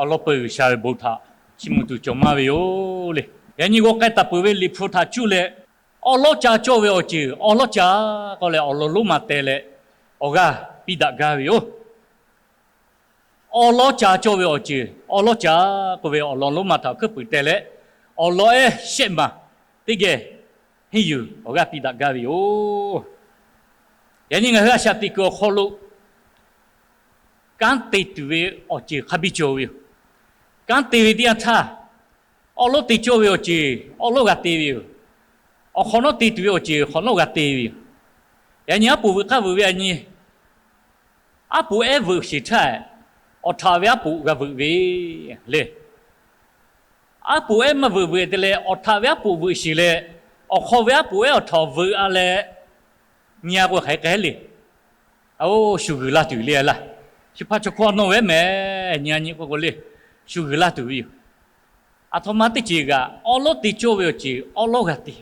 Awˬ lawn peuˬ G'uiˬsha ve bon htaꞈ chiˇ mvuh tuˬ cawˬ maˇ ve yoˬ le. Yaꞈ nyi g'aw k'ai taˍ peuˬ ve Liꞈ hpu htaꞈ cuˇ leh, awˉ lawˉ ca cawˇ ve awˬ ceuˬ awˉ lawˉ ca k'oˆ leh awˬ lawn lonˉ ma teh leh awˬ g'aˇ piˇ daꞈ gaˇ ve yoˬ. Awˉ lawˉ ca cawˇ ve awˬ ceuˬ awˉ lawˉ ca k'oˆ ve awˬ lawn lonˉ ma htaꞈ awˬ hkuiˉ puiˍ teh leh, awˬ lawn ehˉ shehˆ maˬ teˇ geh henˇ yuˬ awˬ g'aˇ piˇ daꞈ gaˇ ve yoˬ. Yaꞈ nyi ngaˬ hui a shaꞈ teꞈ kuiˬ awˬ hk'aw lo kanˉ te tuˬ ve awˬ ceuˬ hk'a biˇ cawˬ ve yoˬ. Kanˉ te ve teˇ yanˇ htaˇ, awˉ lawˉ te cawˇ ve awˬ ceuˬ awˉ lawˉ g'a te ve yoˬ. Awˬ hk'awꞈ nawˉ te tuˬ ve awˬ ceuˬ hk'awꞈ nawˉ g'a te ve yoˬ. Yaꞈ nyi aˉ poꞈ veuꞈ hk'aˇ veuꞈ ve yaꞈ nyi, aˉ poꞈ ehˉ veuꞈ sheˍ htaˇ, awˬ htaꞈ ve aˉ poꞈ g'a veuꞈ ve le. Aˉ poꞈ ehˉ maˇ veuꞈ veuꞈ te leh awˬ htaꞈ ve aˉ poꞈ veuꞈ sheˍ leh, awˬ hk'aw ve aˉ poꞈ ehˉ awˬ htaꞈ veuꞈ a leh nyi a k'o hk'aˬ hk'e le. Oˇ, shu g'uiˬ laˇ tuˬ le laˇ. Chi hpaˇ chaw hkawˇ nawˇ ve mehˍ nyi a nyi k'o k'o le, shu g'uiˬ laˇ tuˬ ve yoˬ. Aˬ htoꞈ ma teˇ ceuˬ kaꞈ awˉ lawˉ te cawˇ ve awˬ ceuˬ awˉ lawˉ g'a te.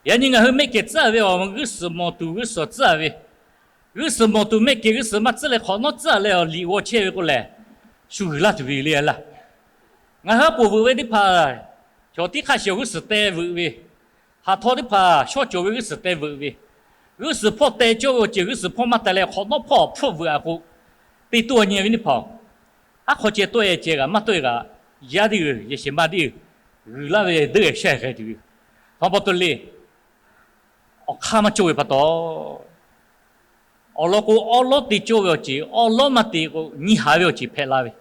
Yaꞈ nyi ngaˬ hui mehˆ kehˬ tcuhˉ ve awˬ g'uˇ suhˍ mawˬ tuˬ g'uˇ suhˍ tcuhˉ ve, g'uˇ suhˍ mawˬ tuˬ mehˆ kehˬ g'uˇ suhˍ maˇ tcuhˉ leh hk'awꞈ nawˉ tcuhˉ leh awˬ liꞈ g'aw chehˇ ve k'o lehˬ, shu g'uiˬ laˇ tuˬ ve le laˇ. Ngaˬ hui aˉ poꞈ veuꞈ ve teˇ hpaˍ, chaw tiˉ hk'a shuˍ g'uˇ suhˍ teh veuꞈ ve, haꞈ htaw teˇ hpaˍ shawˉ cawˬ ve g'uˇ suhˍ teh veuꞈ ve, g'uˇ suhˍ hpawˇ teh cawˇ ve awˬ ceuˬ g'uˇ suhˍ hpawˇ maˇ teh leh hk'awꞈ nawˉ hpawˇ hpfuhˆ veuꞈ a k'o, teˇ toˇ a nyi ve teˇ hpaˍ-oˬ, aˉ hk'aw ceh tawˆ e ceh kaꞈ maˇ tawˆ e kaꞈ, yaˇ teˇ g'uiˬ yehˬ shehˍ ma teˇ g'uiˬ g'uiˬ laˇ ve deuˆ e shehˆ g'ai tuˬ ve yoˬ. Htaꞈ pa taw le, awˬ hk'aˇ maˇ cawˇ ve pa taw, awˬ lawn k'o awˉ lawˉ te cawˇ ve awˬ ceuˬ awˉ lawˉ maˇ te k'o nyi haˍ ve awˬ ceuˬ hpehꞈ la ve,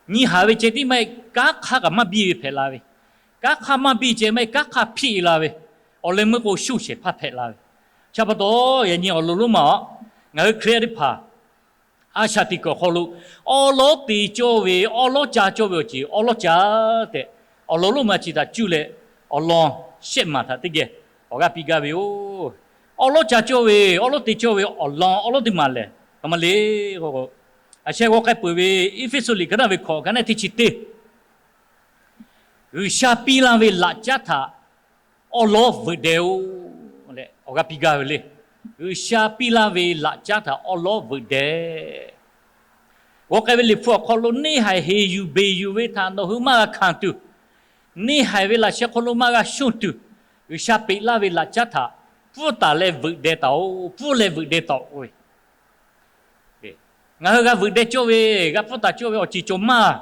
nyi haˍ ve ceh tiˉ maˇ heˆ, kanˉ hk'aˇ kaꞈ maˇ biˇ ve hpehꞈ la ve, kanˉ hk'aˇ maˇ biˇ ceh maˇ heˆ, kanˉ hk'aˇ hpiˆ la ve, awˬ leh meuˇ k'o shu shehˍ hpaˇ hpehꞈ la ve. Chi pa taw yaꞈ nyi awˬ lawn lonˉ ma-oˬ, ngaˬ hui Hkriꞈ yaˇ teˇ hpaˍ a shaꞈ teꞈ kuiˬ awˬ hk'aw lo awˉ lawˉ te cawˇ ve awˉ lawˉ ca cawˇ ve awˬ ceuˬ awˉ lawˉ ca tehꞈ, awˬ lawn lonˉ ma chi htaꞈ cuˇ leh awˬ lawn shehˆ maˬ htaꞈ teˇ geh awˬ g'aˇ piˇ gaˇ ve yoˬ. Awˉ lawˉ ca cawˇ ve awˉ lawˉ te cawˇ ve awˬ lawn awˉ lawˉ teˇ maˬ lehˬ, hk'aˬ ma le k'o, a sheh g'aw k'ai peuˬ ve Eˇfeˇsuꞈ liꞈ ka naˆ ve hkawꞈ ka naˆ teˇ chi teˇ, G'uiˬsha piˇ laˇ ve laꞈ caˉ htaꞈ awˉ lawˉ veuꞈ deh-oˬ leh awˬ g'aˇ piˇ gaˇ ve le. G'uiˬsha piˇ laˇ ve laꞈ caˉ htaꞈ awˉ lawˉ veuꞈ deh. G'aw k'ai ve Liꞈ hpu awˬ hk'aw lo neˇ haiˬ heˍ yuˬ beˬ yuˬ ve htaꞈ nawˬ hui maˇ g'a hkanˍ tuˬ, neˇ haiˬ ve laꞈ sheh hk'aw lo maˇ g'a shonˇ tuˬ, G'uiˬsha peꞈ laˇ ve laꞈ caˉ htaꞈ pfuhˇ taˍ leh veuꞈ deh taˍ-oˬ, pfuhˇ leh veuꞈ deh taˍ-oˬ ve. Ngaˬ hui g'a veuꞈ deh cawˇ ve, g'a pfuhˇ taˍ cawˇ ve awˬ ceuˬ cawˬ maˇ.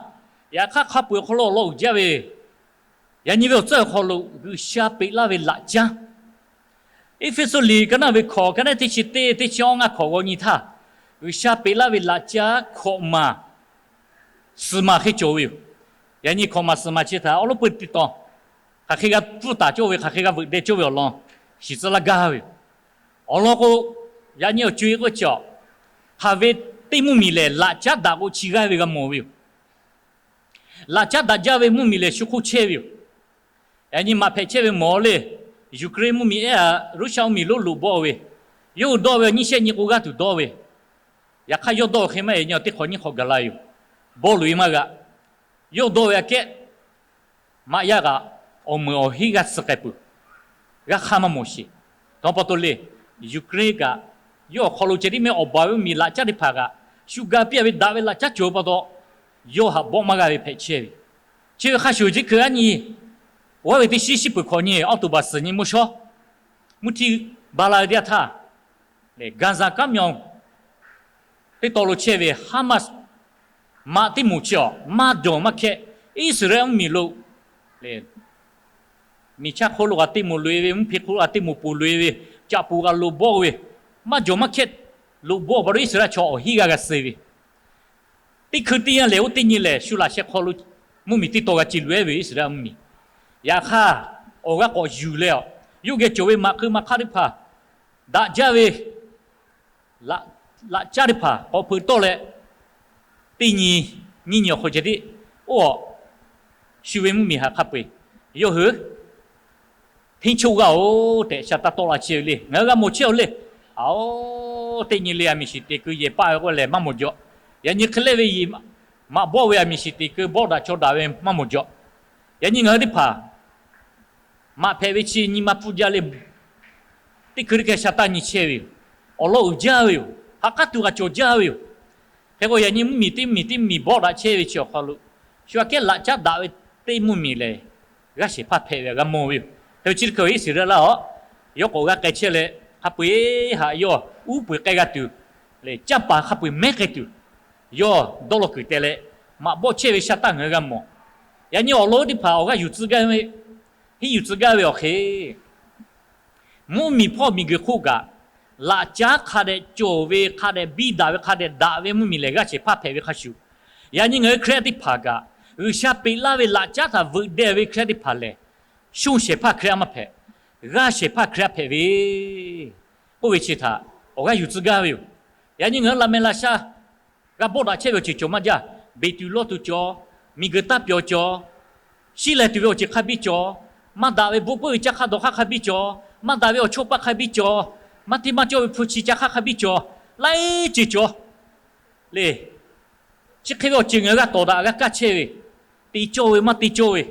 Yaꞈ hk'aˇ hk'a peu-eˬ awˬ hk'aw lo awˬ lawn uiˍ jaˇ ve, yaꞈ nyi ve awˬ tcuhˉ awˬ hk'aw lo G'uiˬsha peꞈ laˇ ve laꞈ caˉ, Eˇfeˇsuꞈ liꞈ ka naˆ ve hkawꞈ ka naˆ teˇ chi teˇ, teˇ chi awˇ ngaˇ hkawꞈ g'aw nyi htaˇ, G'uiˬsha peꞈ laˇ ve laꞈ caˉ hkawꞈ maˬ suhˍ maˬ hk'e cawˬ ve yoˬ. Yaꞈ nyi hkawꞈ maˬ suhˍ maˬ chi htaꞈ awˉ lawˉ peu teˇ tawn, hk'aˬ hk'e g'a pfuhˇ taˍ cawˇ ve, hk'aˬ hk'e g'a veuꞈ deh cawˇ ve awˬ lawn shiˍ tcuh laˇ gaˇ ve yoˬ. Awˬ lawn k'o, yaꞈ nyi awˬ co-e k'oˆ chi-a, haꞈ ve teˇ mvuhˇmiˬ lehˬ laꞈ caˉ daꞈ k'o chi g'aˇ ve g'a mawˬ ve yoˬ. Laꞈ caˉ daꞈ jaˇ ve mvuhˇmiˬ lehˬ shu hk'oˆ chehˇ ve yoˬ. Yaꞈ nyi maꞈ hpehꞈ chehˇ ve mawˬ le. Ukraine mvuhˇmiˬ ehˉ a Russia mvuhˇmiˬ lonˉ loꞈ bawˆ ve, yawˇ hui dawˇ ve nyiˇ shehˆ nyi k'o g'aˇ tuˬ dawˇ ve, yaꞈ hk'aˇ yawˇ dawˇ ve hk'e maˇ heˆ, nyi teˇ hk'awꞈ nyiˇ hk'awꞈ gaˬ la yoˬ. Bawˇ loꞈ-e maˇ g'a. Yawˇ dawˇ ve aꞈ kehˉ maꞈ yaˇ kaꞈ awˬ meunˍ awˬ hinˉ g'aˇ suh k'ai peuˬ. G'aˇ hk'aˇ maˇ mawˬ sheˍ. Htaꞈ pa taw le, Ukraine kaꞈ yawˇ awˬ hk'aw lo ceh tiˉ mehˆ awˬ baˬ ve mvuhˇmiˬ laꞈ caˉ teˇ hpaˍ kaꞈ shu ga piˇ-a ve daꞈ ve laꞈ caˉ cawˬ pa taw, yawˇ haꞈ bawˆ maˇ g'a ve hpehꞈ chehˇ ve. Chi ve hk'a shuˍ shuˍ chi hkui aˉ nyi, awˬ g'aˇ ve teˇ shiˉ shiˉ peuˬ hk'awꞈ nyi awˉ toˍ baˬ suhˍ nyi mvuhˇ shawˉ mvuhˇ htiˇ ba la ve teˇ yanˇ htaˇ, Gaza kanˉ myaw teˇ taw lo chehˇ ve Hamas maꞈ teˇ moˍ chi-a maˇ jawˬ maˇ hkehˇ, Iˉsaˍreˍlaˆ mvuhˇmiˬ lo miˬ chaˇ hk'oˆ lo kaꞈ teˇ moˍ loꞈ-e ve, mvuhˇ hpe hk'oˆ lo kaꞈ teˇ moˍ poˬ loꞈ-e ve, caꞈ poˬ kaꞈ loꞈ bawˆ ve, maˇ jawˬ maˇ hkehˇ loꞈ bawˆ pa taw Iˉsaˍreˍlaˆ chaw awˬ hinˉ g'aˇ g'a suh ve, teˇ hkui teˇ yanˇ lehˬ oˇ teˇ nyi lehˬ shu laꞈ sheh hk'aw lo mvuhˇmiˬ teˇ taw g'a ci loꞈ-e ve Iˉsaˍreˍlaˆ mvuhˇmiˬ. Yaꞈ hk'aˇ, awˬ g'aˇ k'awꞈ yuˬ leh-a, yawˇ geh cawˬ ve maꞈ hk'eu maꞈ hk'aˇ teˇ hpaˍ, daꞈ jaˇ ve laꞈ caˉ teˇ hpaˍ k'awꞈ hpeuꞈ tawˆ leh, teˇ nyi nyiˇ nyi awˬ hk'aw ceh tiˉ, oˇ, shu ve mvuhˇmiˬ htaꞈ hk'a peu-eˬ yawˇ hui hteˇ choˆ g'a-oˬ tehꞈ sha taˇ tawˆ la chehˇ ve le. Ngaˬ hui g'a mawˬ chehˇ-a le. Aˬ-oˬ, teˇ nyi le aˬ miˍ shiˍ teˍ keu yehˬ paˆ ve k'oˆ lehˬ maˇ mawˬ jaw. Yaꞈ nyi hk'e lehˇ ve maꞈ bawˆ ve aˬ miˍ shiˍ teˍ keu bawˆ daꞈ chaw daꞈ ve maˇ mawˬ jaw. Yaꞈ nyi ngaˬ hui teˇ hpaˍ maꞈ hpehꞈ ve chi nyi ma pfuhˇ jaˇ le. Teˇ hkui teˇ hkeh sha taˇ nyi chehˇ ve yoˬ. Awˬ lawn uiˍ jaˇ ve yoˬ. Ha k'aˉ tuˬ g'a cawˬ jaˇ ve yoˬ. Hk'e k'o, yaꞈ nyi mvuhˇmiˬ teˇ mvuhˇmiˬ teˇ mvuhˇmiˬ bawˆ daꞈ chehˇ ve chi awˬ hk'aw lo, shu aꞈ kehˉ laꞈ caˉ daꞈ ve teˇ mvuhˇmiˬ lehˬ, g'aˇ shehˍ hpaˇ hpehꞈ ve g'a mawˬ ve yoˬ. Hk'e chi teˇ hkui Iˉsaˍreˍlaˆ aꞈ, yawˇ k'awꞈ g'a k'ai chehˇ leh, hk'a peu-eˬ haꞈ yawˇ uˉ peunˍ k'ai g'a tuˬ, leh canˇ paˍ hk'a peu-eˬ mehˉ k'ai tuˬ, yawˇ dawˇ law kuiˬ teh leh, maꞈ bawˆ chehˇ ve shaˉ taˆ ngaˬ hui g'a mawˬ. Yaꞈ nyi awˬ lawn teˇ hpaˍ awˬ g'aˇ yuˬ tcuh gaˇ ve, henˇ yuˬ tcuh gaˇ ve awˬ hk'e, mvuhˇmiˬ hpawˇ miˬguiˬ hk'oˆ kaꞈ, laꞈ caˉ hk'a dehꞈ cawˬ ve, hk'a dehꞈ biˇ daꞈ ve, hk'a dehꞈ daꞈ ve mvuhˇmiˬ lehˬ, g'aˇ shehˍ hpaˇ hpehꞈ ve hk'a shuˍ, yaꞈ nyi ngaˬ hui Hkriꞈ yaˇ teˇ hpaˍ kaꞈ, G'uiˬsha peꞈ laˇ ve laꞈ caˉ htaꞈ veuꞈ deh ve Hkriꞈ yaˇ teˇ hpaˍ lehˬ, shonˇ shehˍ hpaˇ Hkriꞈ yaˇ maˇ hpehꞈ, g'aˇ shehˍ hpaˇ Hkriꞈ yaˇ hpehꞈ ve, k'oˆ ve chi htaꞈ awˬ g'aˇ yuˬ tcuh gaˇ ve yoˬ. Yaꞈ nyi ngaˬ hui laꞈ mehˍ laꞈ sha g'a bawˆ daꞈ chehˇ ve awˬ ceuˬ cawˬ maˇ jaˇ. Beˬ tuˬ lawˇ tuˬ cawˬ, miˬguiˬ taˇ pyawˬ cawˬ, shiˉ leh tuˬ ve awˬ ceuˬ hk'a biˇ cawˬ, maˇ daꞈ ve bon puiˉ ve caˇ hk'aˇ dawˬ hk'aˇ hk'a biˇ cawˬ, maˇ daꞈ ve awˬ chawˇ paˆ hk'a biˇ cawˬ, maˇ hteˇ maˇ cawˇ ve hpu shi caˇ hk'aˇ hk'a biˇ cawˬ, laiˉ ceuˬ cawˬ le. Chi hk'e ve awˬ ceuˬ ngaˬ hui g'a tawˍ daꞈ g'a kaˇ chehˇ ve, te cawˇ ve maˇ te cawˇ ve,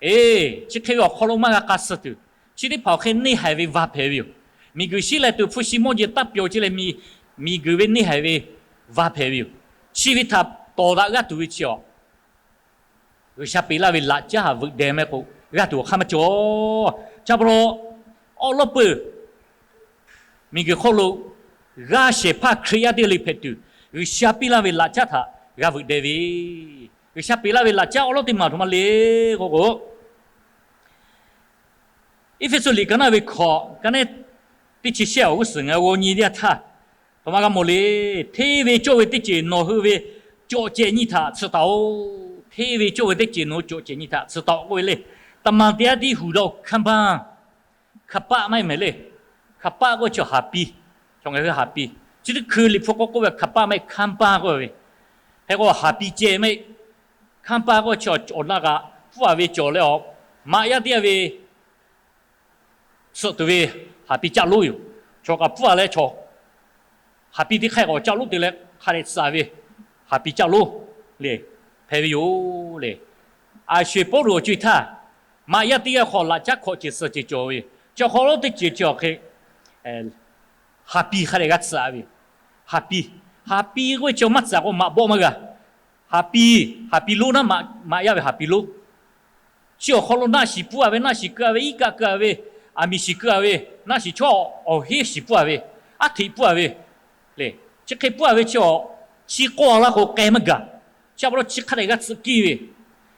eˬ, chi hk'e ve awˬ hk'aw lo maˇ g'a k'a suh tuˬ, chi teˇ hpaˍ awˬ hk'e neˇ haiˬ ve va hpehꞈ ve yoˬ. Miˬguiˬ shiˉ leh tuˬ hpu shi mawˇ jeˬ taˇ pyawˬ chehˇ leh, miˬguiˬ ve neˇ haiˬ ve va hpehꞈ ve yoˬ. Chi ve htaꞈ tawˍ daꞈ g'aˇ tuˬ ve chi awˬ G'uiˬsha peꞈ laˇ ve laꞈ caˉ htaꞈ veuꞈ deh maˇ k'o, g'aˇ tuˬ awˬ hk'aˇ maˇ cawˬ. Cha pa taw, awˉ lawˉ peuˬ miˬguiˬ hk'oˆ lo g'aˇ shehˍ hpaˇ Hkriꞈ yaˇ teˇ g'aˇ le hpehꞈ tuˬ, G'uiˬsha piˇ laˇ ve laꞈ caˉ htaꞈ g'a veuꞈ deh ve, G'uiˬsha peꞈ laˇ ve laꞈ caˉ awˉ lawˉ teˇ maˬ htoꞈ ma le k'oˆ k'o, Eˇfeˇsuꞈ liꞈ ka naˆ ve hkawꞈ ka naˆ teˇ chi shehˆ awˬ g'uˇ suhˍ ngaˬ hui g'aw nyi teˇ yanˇ htaˇ, htoꞈ ma g'a mawˬ le. Hteˇ ve cawˇ ve teˇ ceuˬ nawˬ hui ve cawˬ cehˬ nyi htaꞈ tsuhꞈ taˍ-oˬ. Hteˇ ve cawˇ ve teˇ ceuˬ nawˬ hui cawˬ cehˬ nyi htaꞈ tsuhꞈ taˍ-oˬ k'oˆ ve le. သမ္မာတရား တိဟူသော ခမ်းပါ, ခမ်းပါ maˇ heˆ mehˍ le. ခမ်းပါ k'oˆ ve chi haˍ pi, chaw ngaˬ hui haˍ pi. Chi teˇ hkui liꞈ hpu k'awꞈ k'oˆ ve ခမ်းပါ maˇ heˆ ခမ်းပါ k'oˆ ve, hk'e k'o haˍ pi ceh maˇ heˆ. ခမ်းပါ k'oˆ ve chi awˬ na kaꞈ pfuhˇ-a ve cawˬ leh, awˬ maꞈ yaˇ teˇ g'aˇ ve tsuhꞈ tuˬ ve haˍ pi caˆ lonˉ yoˬ. Chaw kaꞈ pfuhˇ-a leh chaw haˍ pi teˇ hk'aˇ k'awꞈ caˆ lonˉ te leh hk'a dehꞈ tsuhꞈ ve haˍ pi caˆ lonˉ le, hpehꞈ ve yoˬ le. A sho-eˬ Pawˇluꞈ awˬ co-e htaˇ, maꞈ yaˇ teˇ g'aˇ hk'aw laꞈ caˉ hkawꞈ ceuˬ suhˍ ceuˬ cawˬ ve, chi hk'aw lo teˇ ceuˬ chi awˬ hk'e haˍ pi hk'a dehꞈ g'a tsuhꞈ ve yoˬ. Haˍ pi, haˍ pi k'oˆ ve chi maˇ tsuhꞈ k'o maꞈ bawˆ maˇ g'a. Haˍ pi, haˍ pi lonˉ naˉ, maꞈ yaˇ ve haˍ pi lonˉ. Chi awˬ hk'aw lo naˆ shiˍ pfuhˇ-a ve, naˆ shiˍ keu-a ve, iˉ kaˆ keu-a ve, aˬ miˍ shiˍ keu-a ve, naˆ shiˍ chaw awˬ heˉ shiˍ pfuhˇ-a ve, aˉ hteꞈ pfuhˇ-a ve le. Chi hk'e pfuhˇ-a ve chi awˬ, chi k'awˇ-a laˇ k'o k'ai maˇ gaˬ. Chi pa taw chi hk'a dehꞈ g'a tsuhꞈ kiˇ ve,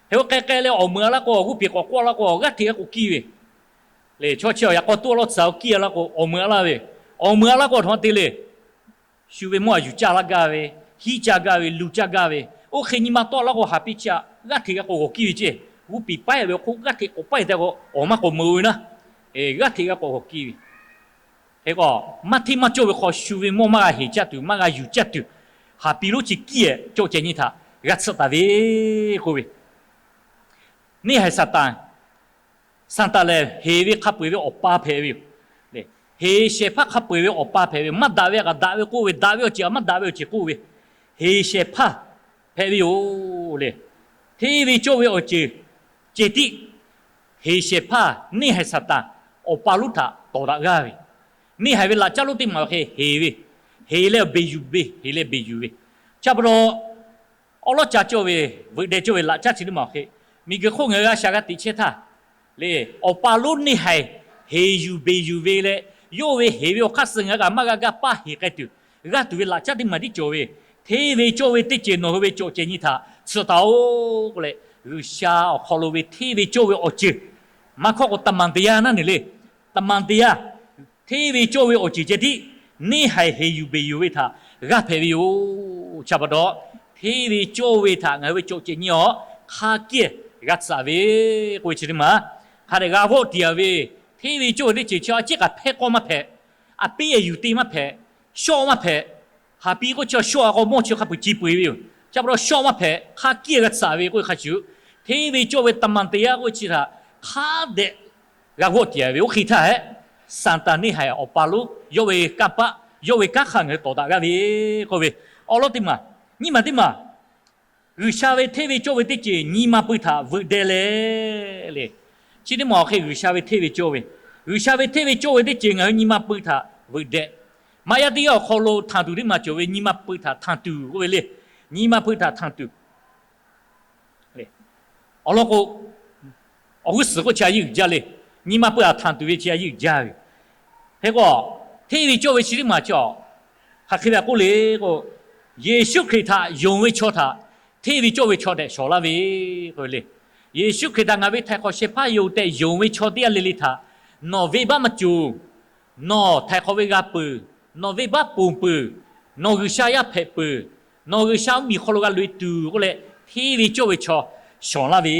hk'e k'o k'ai k'ai leh awˬ meuꞈ-a laˇ k'o, awˬ g'uˇ peˬ k'awꞈ k'oˆ-a laˇ k'o, g'aˇ hteꞈ g'a k'oꞈ kiˇ ve le. Chaw chi awˬ yaꞈ k'aw toˇ-a law tsuhꞈ-a kiˇ-a laˇ k'o, awˬ meuꞈ-a laˇ ve, awˬ meuꞈ-a laˇ k'o a htoꞈ ma te le. Shu ve mawˇ a yuˬ caˇ laˇ gaˇ ve, hiˉ caˇ gaˇ ve, lu caˇ gaˇ ve, oˇ hk'e nyi ma tawˆ laˇ k'o, haˍ pi chi-a g'aˇ hteꞈ g'a k'awꞈ g'awˬ kiˇ ve ceˇ. G'uˇ piˍ paiˉ ve awˬ hk'oˆ g'aˇ hteꞈ k'awꞈ paiˉ te k'o, awˬ maˇ k'awꞈ meuꞈ ve naˉ, g'aˇ hteꞈ g'a k'awꞈ g'awˬ kiˇ ve. Hk'e k'o, maˇ hteˇ maˇ cawˇ ve hk'aw shu ve mawˇ maˇ g'a heˍ caˇ tuˬ, maˇ g'a yuˬ caˇ tuˬ, haˍ pi lonˉ chi kiˇ-eh cawˬ cehˬ nyi htaꞈ g'a tsuhꞈ taˍ ve k'oˆ ve, neˇ haiˬ Saˍtanˍ, Saˍtanˍ lehˬ heˍ ve hk'a peu-eˬ ve awˬ pa hpehꞈ ve yoˬ. Heˍ shehˍ hpaˇ hk'a peu-eˬ ve awˬ pa hpehꞈ ve yoˬ. Maˇ daꞈ ve kaꞈ daꞈ ve k'oˆ ve, daꞈ ve awˬ ceuˬ kaꞈ maˇ daꞈ ve awˬ ceuˬ k'oˆ ve, heˍ shehˍ hpaˇ hpehꞈ ve yoˬ le. Hteˇ ve cawˇ ve awˬ ceuˬ cehˬ tiˉ, heˍ shehˍ hpaˇ neˇ haiˬ Saˍtanˍ awˬ pa lonˉ htaꞈ tawˍ daꞈ g'aˇ ve, neˇ haiˬ ve laꞈ caˉ lonˉ teˇ maˬ awˬ hk'e heˍ ve, heˍ leh beˬ yuˬ ve, heˍ leh beˬ yuˬ ve. Chi pa taw, awˉ lawˉ ca cawˇ ve, veuꞈ deh cawˇ ve laꞈ caˉ chi teˇ maˬ awˬ hk'e, miˬguiˬ hk'oˆ ngaˬ hui g'a shaˍ g'a teꞈ chehˇ htaˇ le, awˬ pa lonˉ neˇ haiˬ heˍ yuˬ beˬ yuˬ ve leh, yawˇ ve heˍ ve awˬ hk'aˇ suh ngaˬ hui kaꞈ maˇ g'a gaˇ paˇ heˍ k'ai tuˬ, g'aˇ tuˬ ve laꞈ caˉ teˇ maˬ tiˉ cawˬ ve, hteˇ ve cawˇ ve teˇ ceuˬ nawˬ hui ve cawˬ cehˬ nyi htaꞈ tsuhꞈ taˍ-oˬ k'oˆ leh, G'uiˬsha awˬ hk'aw lo ve hteˇ ve cawˇ ve awˬ ceuˬ, maˇ hkawˇ k'o သမ္မာတရား naˉ ne le, သမ္မာတရား, hteˇ ve cawˇ ve awˬ ceuˬ ceh tiˉ neˇ haiˬ heˍ yuˬ beˬ yuˬ ve htaꞈ g'aˇ hpehꞈ ve yoˬ. Chi pa taw, hteˇ ve cawˇ ve htaꞈ ngaˬ hui ve cawˬ cehˬ nyi awˬ hk'a kiˇ g'a tsuhꞈ ve k'oˆ ve chi teˇ maˬ, hk'a dehꞈ g'a vawˆ tiˍ-a ve, hteˇ ve cawˇ ve teˇ ceuˬ chi a ciˉ kaꞈ hpehˇ k'awˇ maˇ hpehꞈ, a piˉ yuˬ te maˇ hpehꞈ, shawˆ maˇ hpehꞈ. Haˍ pi k'oˆ chi shawˆ-a k'o mawˇ chi hk'a peu-eˬ ci peu-eˬ ve yoˬ. Chi pa taw shawˆ maˇ hpehꞈ, hk'a kiˇ g'a tsuhꞈ ve k'oˆ ve hk'a shuˍ, hteˇ ve cawˇ ve သမ္မာတရား k'oˆ ve chi htaꞈ hk'a dehꞈ g'a vawˆ tiˍ-a ve, oˇ hk'e htaˇ hehꞈ, Saˍtanˍ neˇ haiˬ awˬ pa lonˉ yawˇ ve kanˇ paˆ, yawˇ ve kanˉ hk'a ngaˬ hui tawˍ daꞈ g'aˇ ve k'oˆ ve, awˉ lawˉ teˇ maˬ. Nyiˇ maˬ teˇ maˬ, G'uiˬsha ve hteˇ ve cawˇ ve teˇ ceuˬ nyi ma pui htaꞈ veuꞈ deh leh le. Chi teˇ maˬ awˬ hk'e G'uiˬsha ve hteˇ ve cawˇ ve, G'uiˬsha ve hteˇ ve cawˇ ve teˇ ceuˬ ngaˬ hui nyi ma pui htaꞈ veuꞈ deh. Maꞈ yaˇ teˇ g'aˇ awˬ hk'aw lo htanˬ tuˬ teˇ maˬ cawˬ ve, nyi ma peuˬ htaꞈ htanˬ tuˬ k'oˆ ve le. Nyi ma peuˬ htaꞈ htanˬ tuˬ. Awˬ lawn k'o, awˬ g'uˇ suhˍ k'oˆ chi a yeˇ uiˍ jaˇ le. Nyi ma peuˬ htaꞈ htanˬ tuˬ ve chi a yeˇ uiˍ jaˇ ve. Hk'e k'o, hteˇ ve cawˇ ve chi teˇ maˬ chi a, hk'aˬ hk'e ve k'oˆ le k'o, Yeˍsuˆ Hkriꞈ htaꞈ yonˍ ve chaw htaꞈ hteˇ ve cawˇ ve chaw tehꞈ shawˍ laˇ ve k'oˆ ve le. Yeˍsuˆ Hkriꞈ htaꞈ ngaˬ ve htaiˍ hk'awꞈ shehˍ hpaˇ yoˬ tehꞈ yonˍ ve chaw teˇ g'aˇ le le htaꞈ nawˬ venˇbaˆ maˇ cawˬ. Nawˬ htaiˍ hk'awꞈ ve g'a peuˬ, nawˬ venˇbaˆ ponˬ peuˬ, nawˬ G'uiˬsha yaˇ hpehꞈ peuˬ, nawˬ G'uiˬsha mvuhˇmiˬ hk'aw lo g'a loꞈ e tuˬ k'oˆ leh, hteˇ ve cawˇ ve chaw shawˍ laˇ ve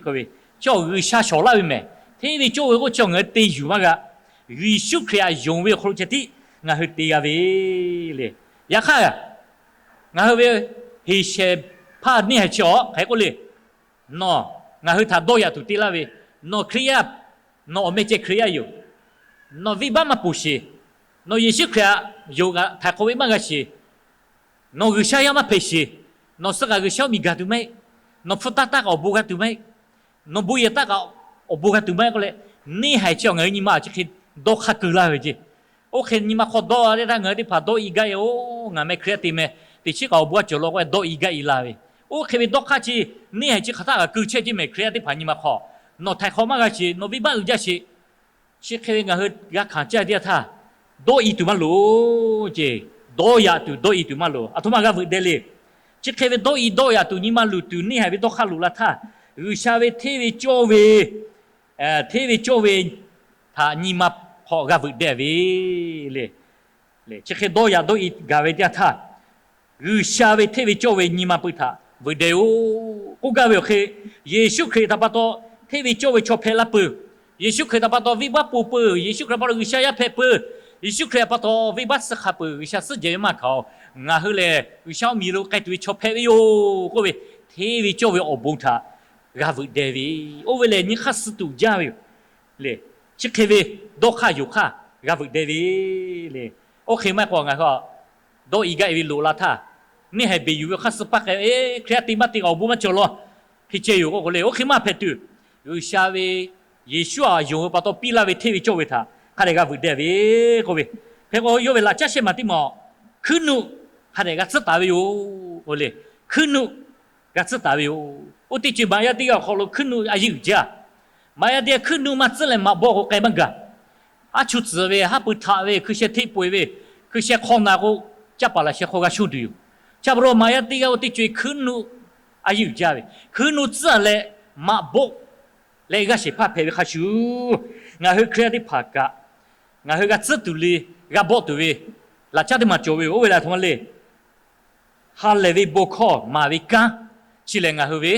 k'oˆ ve. Chi G'uiˬsha shawˍ laˇ ve mehˍ. Hteˇ ve cawˇ ve k'oˆ chi ngaˬ hui te yuˬ maˇ g'a. Yeˍsuˆ Hkriꞈ htaꞈ yonˍ ve awˬ hk'aw lo ceh tiˉ ngaˬ hui te g'a ve le. Yaꞈ hk'aˇ, ngaˬ hui ve heˍ shehˍ hpaˇ neˇ haiˬ chi a hk'e k'oˆ le. Nawˬ ngaˬ hui htaꞈ dawˇ yaꞈ tuˬ te laˇ ve, nawˬ Hkriꞈ yaˇ, nawˬ awˬ meh ceh Hkriꞈ yaˇ yoˬ. Nawˬ venˇbaˆ maˇ ponˬ sheˍ. Nawˬ Yeˍsuˆ Hkriꞈ htaꞈ yonˍ kaꞈ htaiˍ hk'awꞈ ve maˇ g'a sheˍ. Nawˬ G'uiˬsha yaˇ maˇ hpehꞈ sheˍ. Nawˬ suh kaꞈ G'uiˬsha mvuhˇmiˬ gaˬ tuˬ maˇ heˆ. Nawˬ hpu taˇ taˇ kaꞈ awˬ bon g'a tuˬ maˇ heˆ. Nawˬ bon yehˬ taˇ kaꞈ awˬ bon g'a tuˬ maˇ heˆ k'oˆ leh, neˇ haiˬ chi ngaˬ hui nyi ma chi hk'e dawˇ hk'aˇ keu laˇ ve ceˇ. Oˇ hk'e nyi ma hk'aw dawˇ a le htaˇ ngaˬ hui teˇ hpaˍ dawˇ i gaˇ e, oˬ, ngaˬ meh Hkriꞈ yaˇ te meh, teꞈ chiˉ kaꞈ awˬ bon a cawˬ law k'oˆ leh dawˇ i gaˇ e la ve. Oˇ hk'e ve dawˇ hk'aˇ chi, neˇ haiˬ chi hk'aˬ htaˆ kaꞈ keu chehˇ ceˇ mehˍ Hkriꞈ yaˇ teˇ hpaˍ nyi ma hk'aw. Nawˬ htaiˍ hk'awꞈ maˇ g'a sheˍ, nawˬ venˇbaˆ uiˍ jaˇ sheˍ. Chi hk'e ve ngaˬ hui g'a hkanˍ caˇ teˇ yanˇ htaˇ, dawˇ i tuˬ maˇ loˍ ceˇ. Dawˇ yaꞈ tuˬ dawˇ i tuˬ maˇ loˍ. Aˬ htoꞈ ma g'a veuꞈ deh le. Chi hk'e ve dawˇ i dawˇ yaꞈ tuˬ nyi ma luˬ tuˬ neˇ haiˬ ve dawˇ hk'aˇ loꞈ la htaˇ, G'uiˬsha ve hteˇ ve cawˇ ve, hteˇ ve cawˇ ve htaꞈ nyi ma hk'aw g'a veuꞈ deh ve le. Chi hk'e dawˇ yaꞈ dawˇ i gaˬ ve teˇ yanˇ htaˇ, G'uiˬsha ve hteˇ ve cawˇ ve nyi ma peuˬ htaꞈ veuꞈ deh-oˬ k'oˆ gaˇ ve awˬ hk'e, Yeˍsuˆ Hkriꞈ htaꞈ pa taw hteˇ ve cawˇ ve chaw hpehꞈ la peuˬ. Yeˍsuˆ Hkriꞈ htaꞈ pa taw venˇbaˆ ponˬ peuˬ. Yeˍsuˆ Hkriꞈ pa taw G'uiˬsha yaˇ hpehꞈ peuˬ. Yeˍsuˆ Hkriꞈ htaꞈ pa taw venˇbaˆ suh hk'a peuˬ. G'uiˬsha suhˉ jehˬ ve maˇ hkanˍ-oˬ. Ngaˬ hui lehˬ G'uiˬsha mvuhˇmiˬ lo k'ai tuˬ ve chaw hpehꞈ ve yoˬ k'oˆ ve, hteˇ ve cawˇ ve awˬ bon htaꞈ g'a veuꞈ deh ve. Oˇ ve lehˬ nyi hk'aˇ suh tuˬ jaˇ ve yoˬ le. Chi hk'e ve dawˇ hk'aˇ yonˍ hk'aˇ g'a veuꞈ deh ve le. Oˇ hk'e maˇ heˆ k'o ngaˬ hui dawˇ i gaˇ e ve loꞈ la htaˇ, neˇ haiˬ beˬ yuˬ ve hk'aˇ suh paˇ k'ai, Hkriꞈ yaˇ te maˇ te kaꞈ awˬ bon maˇ cawˬ law, hk'e ceh yoˬ k'oˆ k'o le. Oˇ hk'e maˇ hpehꞈ tuˬ, G'uiˬsha ve Yeˍsuˆ htaꞈ yonˍ ve pa taw piˇ laˇ ve hteˇ ve cawˇ ve htaꞈ hk'a dehꞈ g'a veuꞈ deh ve k'oˆ ve. Hk'e k'o yawˇ ve laꞈ caˉ shehˆ maˬ teˇ maˬ hkuiˉ nuˆ hk'a dehꞈ g'a tcuhˉ taˍ ve yoˬ k'oˆ le. Hkuiˉ nuˆ g'a tcuhˉ taˍ ve yoˬ. Oˇ teˇ ceuˬ maꞈ yaˇ teˇ g'aˇ awˬ hk'aw lo hkuiˉ nuˆ a yeˇ uiˍ jaˇ. Maꞈ yaˇ teˇ g'aˇ hkuiˉ nuˆ maˇ tcuhˉ leh maꞈ bawˆ k'o k'ai maˇ gaˬ. Aˉ chu tcuhˍ ve, haˉ pui htaꞈ ve, hkui sheh hteˆ pawehˇ ve, hkui sheh hk'aw na k'o, caˇ paˍ laꞈ sheh hk'aw g'a shonˇ tuˬ yoˬ. Chi pa taw maꞈ yaˇ teˇ g'aˇ oˇ teˇ co e hkuiˉ nuˆ a yeˇ uiˍ jaˇ ve, hkuiˉ nuˆ tcuhˉ leh maꞈ bawˆ leh g'aˇ shehˍ hpaˇ hpehꞈ ve hk'a shuˍ, ngaˬ hui Hkriꞈ yaˇ teˇ hpaˍ kaꞈ ngaˬ hui g'a tcuhˉ tuˬ le, g'a bawˆ tuˬ ve laꞈ caˉ teˇ maˬ cawˬ ve yoˬ. Oˇ ve laˬ htoꞈ ma le. Ha lehˬ ve bon hkawˇ maˍ ve kanˉ chi lehˬ ngaˬ hui ve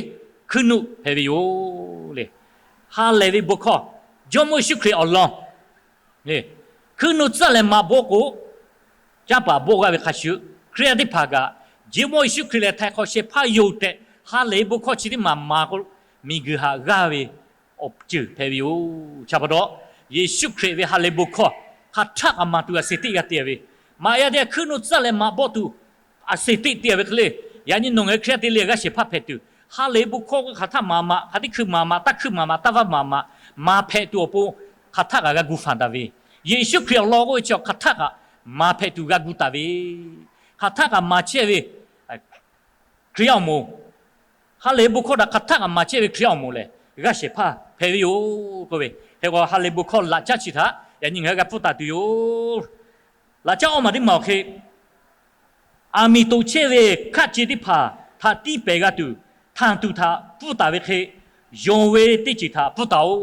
hkuiˉ nuˆ hpehꞈ ve yoˬ le. Ha lehˬ ve bon hkawˇ, Jawˇmawˇ Yeˍsuˆ Hkriꞈ awˬ lawn hkuiˉ nuˆ tcuhˉ leh maꞈ bawˆ k'o, caˇ paˍ bawˆ g'aˇ ve hk'a shuˍ, Hkriꞈ yaˇ teˇ hpaˍ kaꞈ Jawˇmawˇ Yeˍsuˆ Hkriꞈ lehˬ htaiˍ hk'awꞈ shehˍ hpaˇ yoˬ tehꞈ, ha lehˬ ve bon hkawˇ chi teˇ maˬ maˍ k'o, miˬguiˬ haꞈ g'aˇ ve awˬ ceuˬ hpehꞈ ve yoˬ. Chi pa taw, Yeˍsuˆ Hkriꞈ ve ha lehˬ ve bon hkawˇ hk'aˬ htaˆ kaꞈ maˍ tuˬ a se teˆ g'a te ve, maꞈ yaˇ teˇ g'aˇ hkuiˉ nuˆ tcuhˉ leh maꞈ bawˆ tuˬ a se teˆ te ve hk'e le. Yaꞈ nyi nawˬ ngaˬ hui Hkriꞈ yaˇ te le g'aˇ shehˍ hpaˇ hpehꞈ tuˬ, ha lehˬ ve bon hkawˇ k'o hk'aˬ htaˆ maˍ maꞈ, hk'aˬ teˇ hkui maˍ maꞈ, taˇ hkui maˍ maꞈ, taˇ vaˇ maˍ maꞈ, maˍ hpehꞈ tuˬ awˬ pon hk'aˬ htaˆ kaꞈ g'a gu fanˬ taˍ ve, Yeˍsuˆ Hkriꞈ awˬ lawn k'oˆ ve chi hk'aˬ htaˆ kaꞈ maˍ hpehꞈ tuˬ g'a gu taˍ ve, hk'aˬ htaˆ kaꞈ maˍ chehˇ ve Hkriꞈ yaˇ awˬ moˍ, ha lehˬ ve bon hkawˇ htaꞈ hk'aˬ htaˆ kaꞈ maˍ chehˇ ve Hkriꞈ yaˇ awˬ moˍ lehˬ g'aˇ shehˍ hpaˇ hpehꞈ ve yoˬ k'oˆ ve. Hk'e k'o ha lehˬ ve bon hkawˇ laꞈ caˉ chi htaꞈ yaꞈ nyi ngaˬ hui g'a pfuhˇ taˍ tuˬ yoˬ. Laꞈ caˉ awˇ maˬ teˇ maˬ awˬ hk'e, aˬ miˍ toꞈ chehˇ ve hkaˆ ce teˇ hpaˍ htaꞈ tiˇ pehˍ g'a tuˬ, htanˬ tuˬ htaꞈ pfuhˇ taˍ ve hk'e, yonˍ ve teˇ ceuˬ htaꞈ pfuhˇ taˍ-oˬ.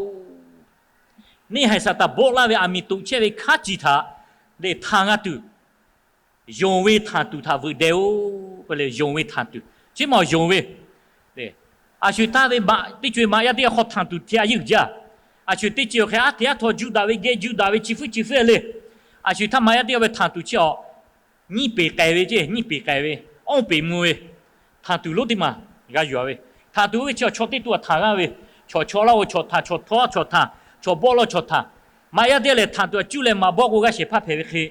Neˇ haiˬ Saˍtanˍ bawˆ laˇ ve aˬ miˍ toꞈ chehˇ ve hkaˆ ce htaꞈ lehˬ htanˬ g'a tuˬ, yonˍ ve htanˬ tuˬ htaꞈ veuꞈ deh-oˬ k'oˆ leh, yonˍ ve htanˬ tuˬ chi maˬ yonˍ ve, aˬ sho-eˬ htaˇ ve teˇ co-e maꞈ yaˇ teˇ g'aˇ hk'aw htanˬ tuˬ hti a yeˇ uiˍ jaˇ. Aˬ sho-eˬ teˇ co-e awˬ hk'e aˉ hteꞈ aˉ htaw juˇ daꞈ ve geh juˇ daꞈ ve chi hpuiˇ chi hpuiˇ le. Aˬ sho-eˬ htaˇ maꞈ yaˇ teˇ g'aˇ ve htanˬ tuˬ chi awˬ nyiˇ peˍ k'ai ve ceˇ, nyiˇ peˍ k'ai ve, awˇ peˍ mvuh ve, htanˬ tuˬ lonˉ teˇ maˬ g'a yuˬ-a ve, htanˬ tuˬ oˇ ve chi chaw teˇ to htaꞈ htanˬ g'a ve, chaw chaw laˇ-o, chaw htanˬ, chaw htaw-a chaw htanˬ, chaw bawˆ laˇ-o chaw htanˬ, maꞈ yaˇ teˇ g'aˇ lehˬ htanˬ tuˬ a cuˇ leh maꞈ bawˆ k'o g'aˇ shehˍ hpaˇ hpehꞈ ve hk'e,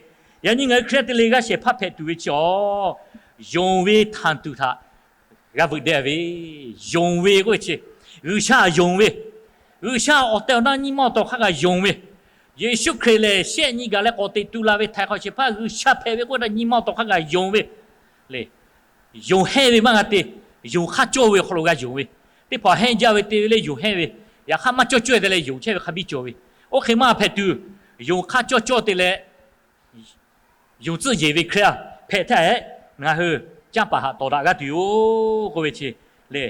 yaꞈ nyi ngaˬ hui Hkriꞈ yaˇ te le g'aˇ shehˍ hpaˇ hpehꞈ tuˬ ve chi awˬ yonˍ ve htanˬ tuˬ htaꞈ g'a veuꞈ deh ve, yonˍ ve k'oˆ ve chi, G'uiˬsha yonˍ ve, G'uiˬsha awˬ tehˬ awˬ na nyi ma awˬ tawˍ hk'a gaˬ yonˍ ve, Yeˍsuˆ Hkriꞈ lehˬ shehˆ nyi gaˬ leh k'awꞈ teꞈ tu la ve htaiˍ hk'awꞈ shehˍ hpaˇ G'uiˬsha hpehꞈ ve k'oˆ htaꞈ nyi ma awˬ to hk'a gaˬ yonˍ ve le. Yonˍ hehnˇ ve maˇ g'a te. Yonˍ hk'aˇ cawˇ ve awˬ hk'aw lo g'a yonˍ ve. Teˇ hpaˍ hehnˇ jaˇ ve te ve leh yonˍ hehnˇ ve, yaꞈ hk'aˇ maˇ cawˇ cawehˇ te leh yonˍ chehˇ ve hk'a biˇ cawˬ ve. Oˇ hk'e maˇ hpehꞈ tuˬ, yonˍ hk'aˇ cawˇ cawˇ te leh yonˍ tcuhˆ yeˬ ve Hkriꞈ yaˇ hpehꞈ htaˇ, ngaˬ hui canˇ paˍ haꞈ tawˍ daꞈ g'a tuˬ yoˬ k'oˆ ve chi le.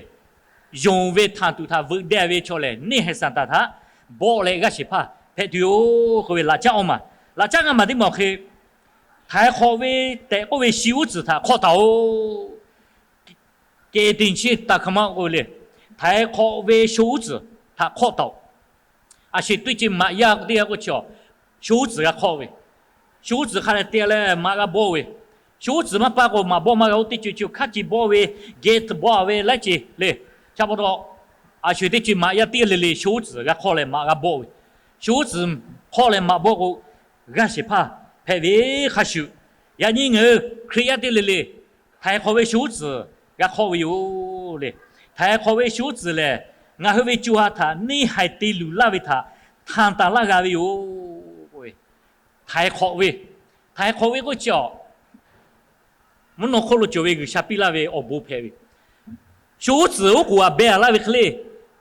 Yonˍ ve htanˬ tuˬ htaꞈ veuꞈ deh ve chaw lehˬ, neˇ haiˬ Saˍtanˍ htaꞈ bawˆ leh g'aˇ shehˍ hpaˇ hpehꞈ tuˬ yoˬ k'oˆ ve laꞈ caˉ awˇ maˬ. Laꞈ caˉ ngaˇ maˬ teˇ maˬ awˬ hk'e, htaiˍ hk'awꞈ ve tehꞈ k'oˆ ve shi uˉ tcuhˍ htaꞈ hk'awˆ taˍ-oˬ. Kehˬ teꞈ chi taˍ hkaˍ ma k'oˆ ve le. Htaiˍ hk'awꞈ ve sho uˉ tcuhˍ htaꞈ hk'awˆ taˍ-oˬ. A sheˍ teˇ ceuˬ maꞈ yaˇ teˇ g'aˇ k'oˆ chi, sho uˉ tcuhˍ g'a hk'awˆ ve, sho uˉ tcuhˍ hk'a dehꞈ te leh maꞈ g'a bawˆ ve, sho uˉ tcuhˍ maˇ paˇ k'o maꞈ bawˆ maˇ g'a-oˬ. Teˇ ceuˬ ceuˬ hk'a ceuˬ bawˆ ve, geh tcuhˍ bawˆ ve laiˉ ceuˬ le. Cha pa taw, a sheˍ teˇ ceuˬ maꞈ yaˇ teˇ g'aˇ le le sho uˉ tcuhˍ g'a hk'awˆ leh maꞈ g'a bawˆ ve, sho uˉ tcuhˍ hk'awˆ leh maꞈ bawˆ k'o, g'aˇ shehˍ hpaˇ hpehꞈ ve hk'a shuˍ, yaꞈ nyi ngaˬ hui Hkriꞈ yaˇ teˇ g'aˇ le le htaiˍ hk'awꞈ ve sho uˉ tcuhˍ g'a hk'awˆ ve yoˬ le. Htaiˍ hk'awꞈ ve sho uˉ tcuhˍ lehˬ, ngaˬ hui ve co ha htaꞈ neˇ haiˬ te luˬ laˇ ve htaꞈ htanˍ taˍ laˇ g'a ve yoˬ. Htaiˍ hk'awꞈ ve, htaiˍ hk'awꞈ ve k'oˆ chi a mvuhˇ naw hk'oˆ lo cawˬ ve G'uiˬsha piˇ laˇ ve awˬ bon hpehꞈ ve. Sho uˉ tcuhˍ oˉ k'oˍ aꞈ beh a laˇ ve hk'e le,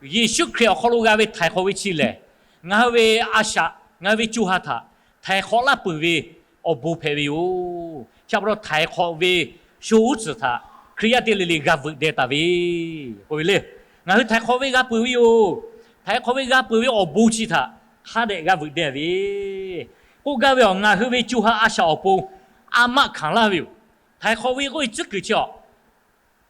Yeˍsuˆ Hkriꞈ awˬ hk'aw lo g'a ve htaiˍ hk'awꞈ ve chi lehˬ, ngaˬ hui ve a shaꞈ ngaˬ hui ve co ha htaꞈ htaiˍ hk'awꞈ laˇ peuˬ ve awˬ bon hpehꞈ ve yoˬ. Chi pa taw htaiˍ hk'awꞈ ve sho uˉ tcuhˍ htaꞈ Hkriꞈ yaˇ teˇ g'aˇ le le g'a veuꞈ deh taˍ ve k'oˆ ve le. Ngaˬ hui htaiˍ hk'awꞈ ve g'a peuˬ ve yoˬ. Htaiˍ hk'awꞈ ve g'a peuˬ ve awˬ bon chi htaꞈ hk'a dehꞈ g'a veuꞈ deh ve k'oˆ gaˇ ve awˬ, ngaˬ hui ve co ha a shaꞈ awˬ pon a maˆ hkanˍ laˇ ve yoˬ. Htaiˍ hk'awꞈ ve k'oˆ ve tcuhˉ kuiˬ chi a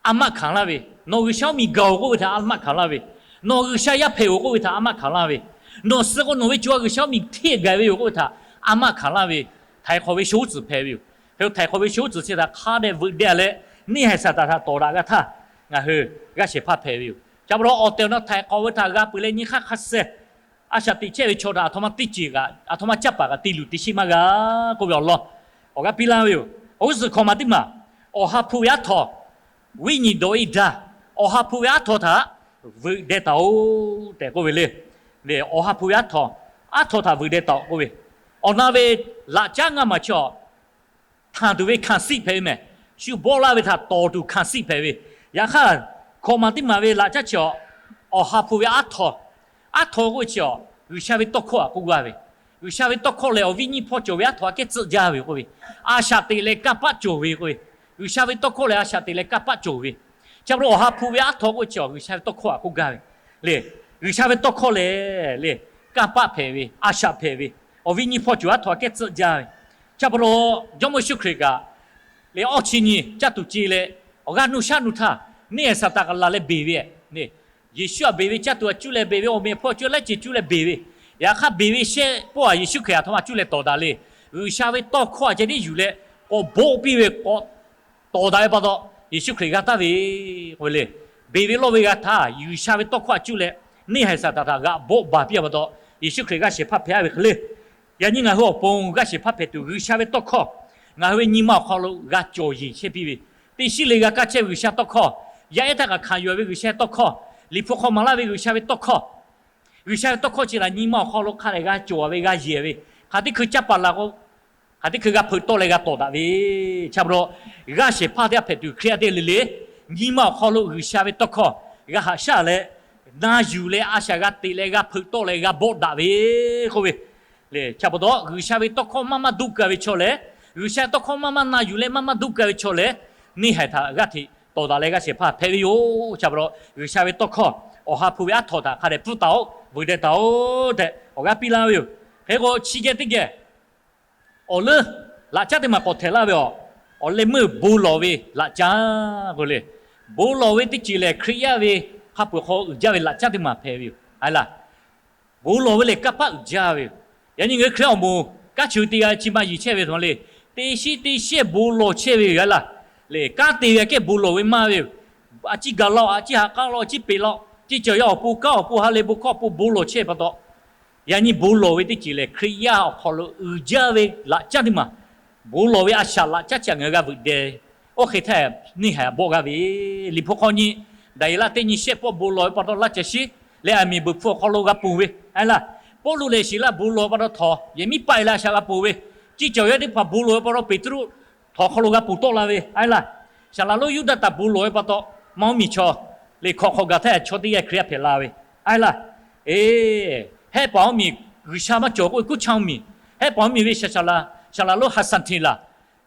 a maˆ hkanˍ laˇ ve, nawˬ G'uiˬsha mvuhˇmiˬ gaˬ-oˬ k'oˆ ve htaꞈ a maˆ hkanˍ laˇ ve, nawˬ G'uiˬsha yaˇ hpehꞈ-oˬ k'oˆ ve htaꞈ a maˆ hkanˍ laˇ ve, nawˬ suh k'o nawˬ ve co ha G'uiˬsha mvuhˇmiˬ hteˇ gaˬ ve yoˬ k'oˆ ve htaꞈ a maˆ hkanˍ laˇ ve, htaiˍ hk'awꞈ ve sho uˉ tcuhˍ hpehꞈ ve yoˬ. Hk'e htaiˍ hk'awꞈ ve sho uˉ tcuhˍ chi htaꞈ hk'a dehꞈ veuꞈ deh leh, neˇ haiˬ Saˍtanˍ htaꞈ tawˍ daꞈ g'a htaˇ, ngaˬ hui g'aˇ shehˍ hpaˇ hpehꞈ ve yoˬ. Chi pa taw awˬ tehˬ awˬ na htaiˍ hk'awꞈ ve htaꞈ g'a peuˬ leh nyi hk'aˇ hk'a suh a shaꞈ teꞈ chehˇ ve chaw htaꞈ aˬ htoꞈ ma teˇ ceuˬ kaꞈ, aˬ htoꞈ ma caˇ paˍ kaꞈ te luˬ te sheˆ maˇ g'a k'oˆ ve awˬ lawn awˬ g'aˇ piˇ laˇ ve yoˬ. Awˬ g'uˇ suhˍ hkawꞈ maˬ teˇ maˬ, Awˬ ha hpu ve aˉ htaw, viˉ nyi dawˇ iˉ daˇ, Awˬ ha hpu ve aˉ htaw htaꞈ veuꞈ deh taˍ-oꞈ tehꞈ k'oˆ ve le. Awˬ ha hpu ve aˉ htaw, aˉ htaw htaꞈ veuꞈ deh taˍ-oꞈ k'oˆ ve, awˬ na ve laꞈ caˉ ngaˇ maˬ chi a htanˬ tuˬ ve hkanˍ siˆ hpehꞈ ve mehˬ. Shu bawˆ laˇ ve htaꞈ tawˍ tuˬ hkanˍ siˆ hpehꞈ ve. Yaꞈ hk'aˇ, hkawꞈ maˬ teˇ maˬ ve laꞈ caˉ chi a, Awˬ ha hpu ve aˉ htaw, aˉ htaw k'oˆ ve chi a, G'uiˬsha ve tawˇ hkawˇ htaꞈ k'oˆ gaˇ ve. G'uiˬsha ve tawˇ hkawˇ lehˬ, awˬ viˉ nyiˇ hpawˇ cawˬ ve aˉ htaw aꞈ kehˉ tcuhˆ jaˇ ve k'oˆ ve, a shaꞈ teꞈ leh kanˇ paˆ cawˬ ve k'oˆ ve, G'uiˬsha ve tawˇ hkawˇ lehˬ, a shaꞈ teꞈ leh kanˇ paˆ cawˬ ve. Chi pa taw Awˬ ha hpu ve aˉ htaw k'oˆ ve chi a, G'uiˬsha ve tawˇ hkawˇ htaꞈ k'oˆ gaˇ ve le. G'uiˬsha ve tawˇ hkawˇ lehˬ le, kanˇ paˆ hpehꞈ ve, a shaꞈ hpehꞈ ve, awˬ viˉ nyiˇ hpawˇ cawˬ aˉ htaw aꞈ kehˉ tcuhˆ jaˇ ve. Chi pa taw Jawˇmawˇ Yeˍsuˆ Hkriꞈ kaꞈ le, awˇ chi nyi caˇ tuˬ ce leh, awˬ g'aˇ nuˇ shaˉ nuˇ htaˇ, neˇ haiˬ Saˍtanˍ kaꞈ laˬ leh beˬ ve, Yeˍsuˆ htaꞈ beˬ ve, caˇ tuˬ htaꞈ cuˇ leh beˬ ve, awˬ meꞈ awˬ hpawˇ cuˇ laiˉ ceuˬ cuˇ leh beˬ ve, yaꞈ hk'aˇ beˬ ve shehˆ pawˆ a Yeˍsuˆ Hkriꞈ aˬ htoꞈ ma cuˇ leh tawˍ daꞈ le. G'uiˬsha ve tawˇ hkawˇ a ceh tiˉ yuˬ leh k'awꞈ bawˆ piˇ ve k'awꞈ tawˍ daꞈ ve pa taw, Yeˍsuˆ Hkriꞈ g'a taˍ ve k'oˆ ve le. Beˬ ve lawˇ ve g'a htaˇ, G'uiˬsha ve tawˇ hkawˇ htaꞈ cuˇ leh neˇ haiˬ Saˍtanˍ htaꞈ g'aꞈ bawˆ baˬ piˇ a pa taw, Yeˍsuˆ Hkriꞈ g'aˇ shehˍ hpaˇ hpehꞈ a ve hk'e le. Yaꞈ nyi ngaˬ hui awˬ pon g'aˇ shehˍ hpaˇ hpehꞈ tuˬ, G'uiˬsha ve tawˇ hkawˇ ngaˬ hui ve nyi ma awˬ hk'aw lo g'a cawˬ yeˬ chehˇ piˇ ve, teˇ shiˉ le g'a kaˇ chehˇ ve G'uiˬsha tawˇ hkawˇ, yaˇ ehˉ htaˇ kaꞈ hkanˍ yuˬ ve G'uiˬsha tawˇ hkawˇ, Liꞈ hpu hk'aw maˍ laˇ ve G'uiˬsha ve tawˇ hkawˇ, G'uiˬsha ve tawˇ hkawˇ chi htaꞈ nyi ma awˬ hk'aw lo hk'a dehꞈ g'a cawˬ ve, g'a yeˬ ve, hk'aˬ teˇ hkui caˇ paˍ laˬ k'o, hk'aˬ teˇ hkui g'a hpeuꞈ tawˆ leh g'a tawˍ daꞈ ve. Chi pa taw, g'aˇ shehˍ hpaˇ teˇ g'aˇ hpehꞈ tuˬ, Hkriꞈ yaˇ teˇ g'aˇ le le, nyi ma awˬ hk'aw lo G'uiˬsha ve tawˇ hkawˇ g'a haꞈ shaˉ leh, na yuˬ leh a shaꞈ g'a teꞈ leh g'a hpeuꞈ tawˆ leh g'a bawˆ daꞈ ve k'oˆ ve le. Chi pa taw, G'uiˬsha ve tawˇ hkawˇ maˇ maˇ duˆ keu ve chaw lehˬ, G'uiˬsha ve tawˇ hkawˇ maˇ maˇ na yuˬ leh maˇ maˇ duˆ keu ve chaw lehˬ, neˇ haiˬ htaꞈ g'aˇ hteꞈ tawˍ daꞈ leh g'aˇ shehˍ hpaˇ hpehꞈ ve yoˬ. Chi pa taw, G'uiˬsha ve tawˇ hkawˇ, Awˬ ha hpu ve aˉ htaw htaꞈ hk'a dehꞈ pfuhˇ taˍ-oꞈ, veuꞈ deh taˍ-oꞈ tehꞈ awˬ g'aˇ piˇ laˇ ve yoˬ. Hk'e k'o, chi geh teˇ geh awˬ leuˉ laꞈ caˉ teˇ maˬ k'awꞈ htehꞈ laˇ ve a, awˬ leh meuˇ bon lawˬ ve laꞈ caˉ k'oˆ le. Bon lawˬ ve teˇ ceuˬ lehˬ, Hkriꞈ yaˇ ve hk'a peuˬ hk'aw uiˍ jaˇ ve laꞈ caˉ teˇ maˬ hpehꞈ ve yoˬ. Aˬ laˬ, bon lawˬ ve lehˬ kanˇ paˆ uiˍ jaˇ ve yoˬ. Yaꞈ nyi ngaˬ hui Hkriꞈ awˬ moˍ kanˉ chi te g'a chi ma yiˬ chehˇ ve htaꞈ le, teˇ shiˉ teˇ shehˇ bon lawˬ chehˇ ve yoˬ. Aˬ laˬ, lehˬ kanˉ te ve aꞈ kehˉ bon lawˬ ve maˇ ve yoˬ. A ciˉ gaˬ laˇ-oˆ, a ciˉ ha k'aˉ laˇ-oˆ, a ciˉ peꞈ laˇ-oˆ, ciˉ cawˬ yaˇ awˬ pon, kanˉ awˬ pon, ha lehˬ bon hkawˇ awˬ pon bon lawˬ chehˇ ve pa taw, yaꞈ nyi bon lawˬ ve teˇ ceuˬ lehˬ, Hkriꞈ yaˇ awˬ hk'aw lo uiˍ jaˇ ve laꞈ caˉ teˇ maˬ, bon lawˬ ve a shaꞈ laꞈ caˉ chi htaꞈ ngaˬ hui g'a veuꞈ deh. Oˇ hk'e htaˇ, neˇ haiˬ bawˆ g'a ve, Liꞈ hpu hk'aw nyi, Daˍyeˍlaˆ teˇ nyi shehˆ pawˆ bon lawˬ ve pa taw laˇ caˬ shiˉ leh aˬ miˍ beuˬ hpfuh awˬ hk'aw lo g'a ponˬ ve, aˬ laˬ, Pawˇluꞈ lehˬ Siˍlaˆ bon lawˬ ve pa taw htawnˍ yehˬ miˉ paˆ e la shaꞈ g'a ponˬ ve, ciˇ cawˬ yaˇ teˇ hpaˍ bon lawˬ ve pa taw Peˍtruˆ htawnˍ hk'aw lo g'a ponˬ tawˆ la ve a laˇ. Shaˍlaꞈ lonˉ Yuˇdaꞈ htaꞈ bon lawˬ ve pa taw, Maˇ mvuhˇmiˬ chaw lehˬ hkawꞈ hk'awꞈ gaˬ htaˇ chaw teˇ g'aˇ Hkriꞈ yaˇ hpehꞈ la ve a laˇ. Eˬ, Hehˆ paˍ mvuhˇmiˬ G'uiˬsha maˇ cawˬ k'oˆ ve kuˉ chaˇ mvuhˇmiˬ, Hehˆ paˍ mvuhˇmiˬ ve shaˍ shaˍ laꞈ, shaˍlaꞈ lonˉ Haˍsaˍhtiˍlaˍ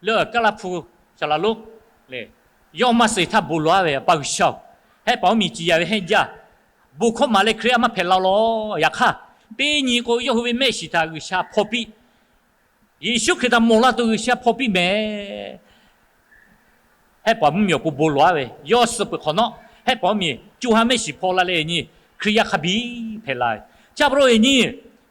lehˬ Kaˇlaˇhpu shaˍlaꞈ lonˉ lehˬ, yawˇ maˇ suh htaˇ bon lawˬ a ve, A pa G'uiˬsha-oˬ, Hehˆ paˍ mvuhˇmiˬ ciˍ yaˍ ve hehnˇ jaˇ, bon hkawˇ maˍ leh Hkriꞈ yaˇ maˇ hpehꞈ la law. Yaꞈ hk'aˇ, teˇ nyi k'o yawˇ hui ve mehˆ shiˍ htaꞈ G'uiˬsha hpaw piˇ, Yeˍsuˆ Hkriꞈ htaꞈ mawˬ la tuˬ G'uiˬsha hpaw piˇ mehˍ. Hehˆ paˍ mvuhˇmiˬ awˬ pon bon lawˬ a ve, yawˇ suh peuˬ hk'awꞈ nawˉ, Hehˆ paˍ mvuhˇmiˬ co ha mehˆ shiˍ hpaw la leh nyi, Hkriꞈ yaˇ hk'a biˇ hpehꞈ la ve. Chi pa taw yaꞈ nyi,